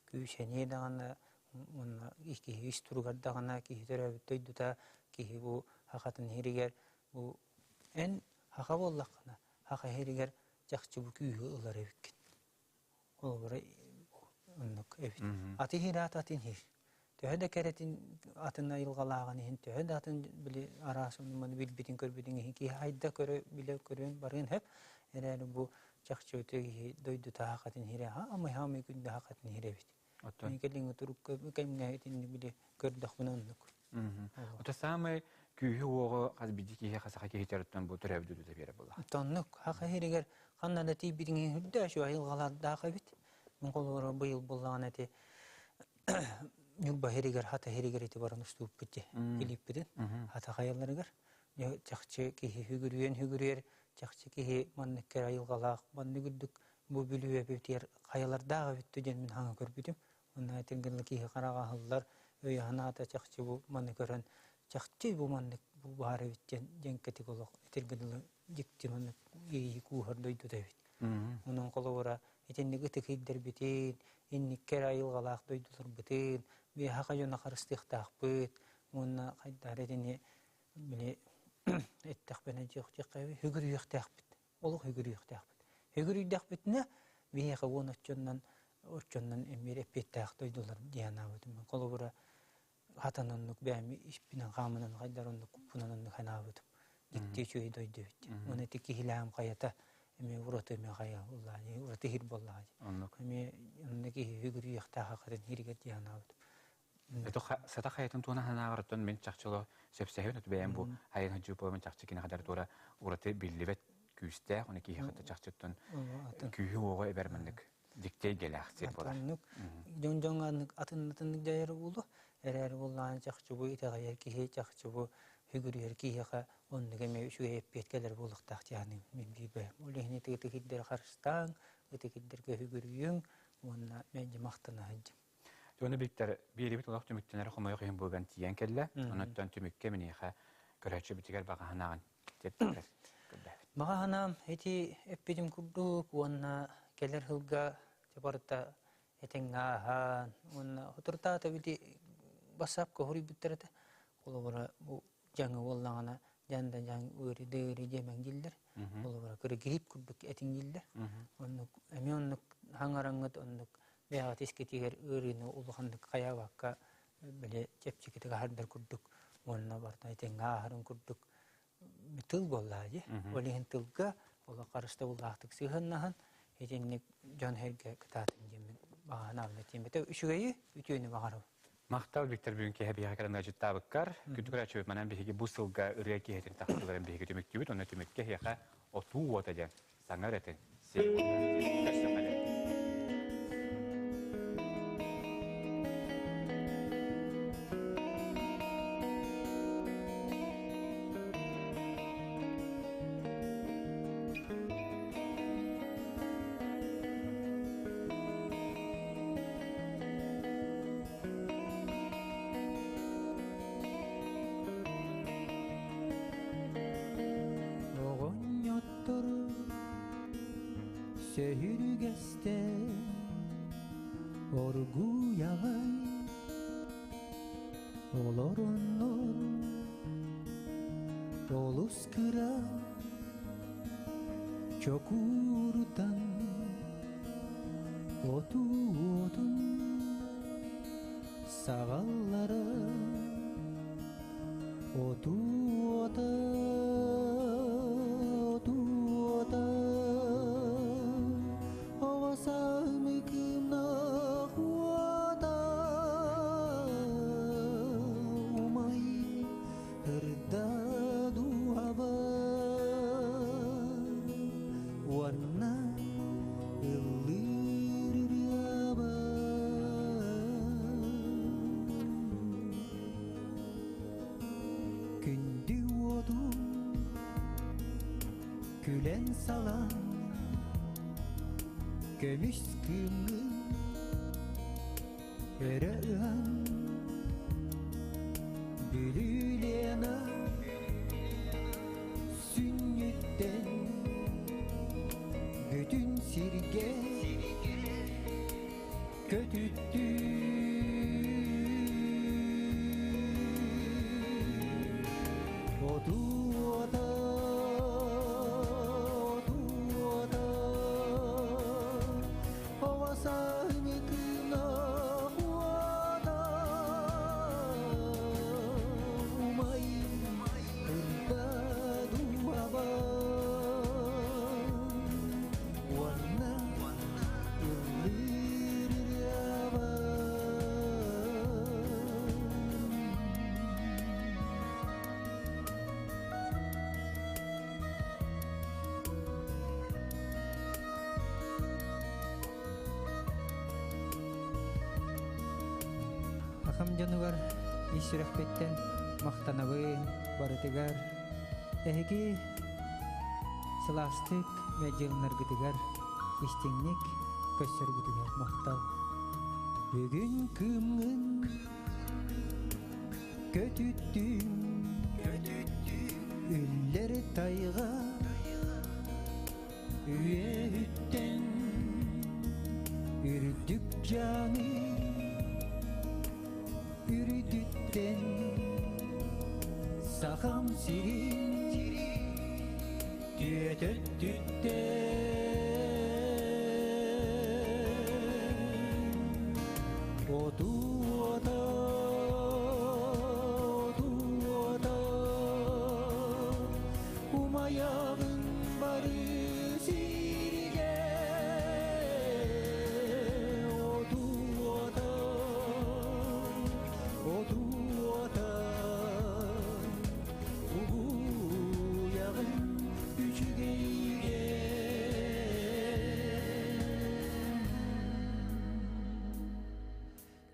Күүсэниэ даҕаны уонна киһи ис туругар даҕаны киһи төрөөбүт дойдута киһи бу хахатын иһиригэр бу эн хаха буоллаххына хаха иһиригэр чахчы бу күүһү ылар эбиккин. Холобура оннук эбит. Аты иһир аат атын иһир. Төһө да кэрэтин атын айылҕалааҕын иһин, төһө да атын били араас онуманы билбитин көрбүтүн иһин киһи айда көрө билэ көрүөн барыан сөп. Эрээри бу чахчы өтө киһи дойдута хахатын иһирэ хаамай хаамай күндү хахатын иһирэ эбит. Оттон Мен кэлиҥҥи турукка кэмҥэ итинник били көрдөхпүнэ оннук. Ото саамай күүһү-уоҕу хас биирдии киһиэхэ саха киһитэриттэн бу төрөөбүт дойдута биэрэр буолла. Оннук хаха иһиригэр ханна да тиийбитиҥ үрдэ үчүгэй айылҕалардаах эбит. Мин холобура быйыл буоллаҕына ити Ньурба иһиригэр хата иһиригэр ити баран устууппут дии илииппитин хата хайаларыгар чахчы киһи үгүрүйэн үгүрүйэр чахчы киһи маннык кэрэ айылҕалаах маннык үрдүк бу Бүлүү эбитигэр хайалардаах эбит диэн мин хаҥа көрбүтүм. Онно этин киһи хараҕа аһыллар, өйө-санаата чахчы бу маны көрөн чахчы бу маннык бу баар эбит диэн дьэҥкэтик олох этиргэ дылы дьикти маннык иэйии кууһар дойдута эбит. Онон холобура итинник ытык ирдэрбитин, инникки эрэ айылҕалаах дойдуларбытын, биһиэхэ дьоно харыстыахтаахпыт уонна хайдах эрэ итини били эттэхпинэ дьиэхтиэххэ үгүрүйүөхтээхпит олох үгүрүйүөхтээхпит. Үгүрүйдэхпитинэ биһиэхэ уон оччоннон оччоннон эмиэ эппиэттээх дойдулар дии санаабытым. Холобура хатан оннук бэйэм испинэн хаамынан хайдар оннук куппунан оннук санаабытым. Дьикти үчүгэй дойду эбит. Уонна ити киһилээҕим хайата эмиэ ураты эмиэ хайа буоллаҕа дии, ураты иһир буоллаҕа дии. Оннук. Эмиэ онно киһи үгүрүйүөхтээх хатын иһиригэр дии санаабытым. Это сата хайатын туона санааҕар мин чахчыло сөпсөһөбүн оту бэйэм бу хайын хадьыппын чахчы кини хадар туора ураты биллибэт күүстээх оны киһи хата чахчыттан күүһү уоҕу эбэр маннык диктей гэлээх сир буолар. Атыннык дьон дьоҥ аннык атын атыннык дьайар буолу эрээри буоллаҕына чахчы бу итэҕэйэр киһи чахчы бу үгүрүйэр киһиэхэ оннук эмиэ үчүгэй эппиэт кэлэр буолуохтаах дьаһаныым мин биир Ол иһин ытык ытык ирдэри харыстааҥ, ытык ирдэргэ үгүрүйүҥ уонна мэлдьи махтана сылдьыҥ. Ону Виктор биэрибит олох түмүктэнэр хомойуох иһин буолан тиийэн кэллэ. Онон түмүккэ миниэхэ көрөөччүбүтүгэр баҕа санааҕын тиэрдэр көрдөөбүт. Баҕа санаам ити эппитим курдук уонна кэлэр сылга барыта этэҥҥэ ааһан уонна соторутааҕыта били бассаапка хоруйбуттар этэ. Холобура бу дьаҥы буоллаҕына дьаҥ да дьаҥ ыарыы да ыарыы диэмэҥ дииллэр. Холобура кыра грипп курдук этиҥ дииллэр. Оннук эмиэ оннук хаҥараҥҥыт оннук бэйэҕит искитигэр ыарыыны улаханнык хайаабакка били чэпчэкитик аһардар курдук уонна барыта этэҥҥэ ааһарын курдук тыл буоллаҕа дии. Ол иһин тылга олох харыстабыллаахтык сыһыаннаһан итинник дьон-сэргэ кытаатын диэммин. Баҕанаабын этиим. Бete үчүгэйи үтүөнү баҕарабын. Махтал Виктор бүгүн киһи биһиэхэ кэлэн ыалдьыттаабыккар. Күндү көрөөччүбүт манан биһиги бу сылга ырыа киэһэтин тахсыыларын биһиги түмүктүүбүт. Онно түмүккэ эһиэхэ отуу уота диэн саҥа ырыатын сиэн Оҕонньоттор сөһүргэстэн оргуйаҕай олороннор олус кыра чокууртан оту-уотун саҕаллара оту-уота оту-уота оҕо уота умай ырда дууһаба уонна ыллыыр ырыаба күндү уотун күлэн салан көмүс кыымҥын өрө ыһан Бүлүүлэна сүнньүттэн бүтүн сиргэ көтүттүү Оту-ота, оту-ота, оҕо уота, умай ырда дууһаба, уонна ыллыыр ырыаба. Ахам дьонугар ис сүрэхпиттэн махтанабын барытыгар. Эһиги сылаастык мэлдьилиннаргытыгар истиҥник көссөргүтүгэр махтал. Бүгүн кыымҥын көтүттүм, үллэр тайҕа үөһүттэн үрдүк дьаҥы үрдүттэн сахам сирин түөтөттүттэн оту-ота, оту-ота, умайаҕын бары сиргэ оту-ота, оту-ота, угуйаҕын үчүгэйгэ.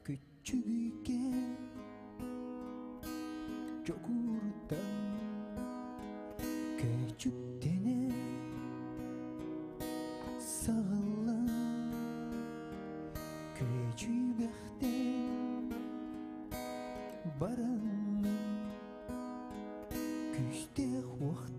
Күччүгүйгэ чокууртан көчүктэнэ саҕыллан күөчүйбэхтэн бараҥҥын күүстээх уохтан.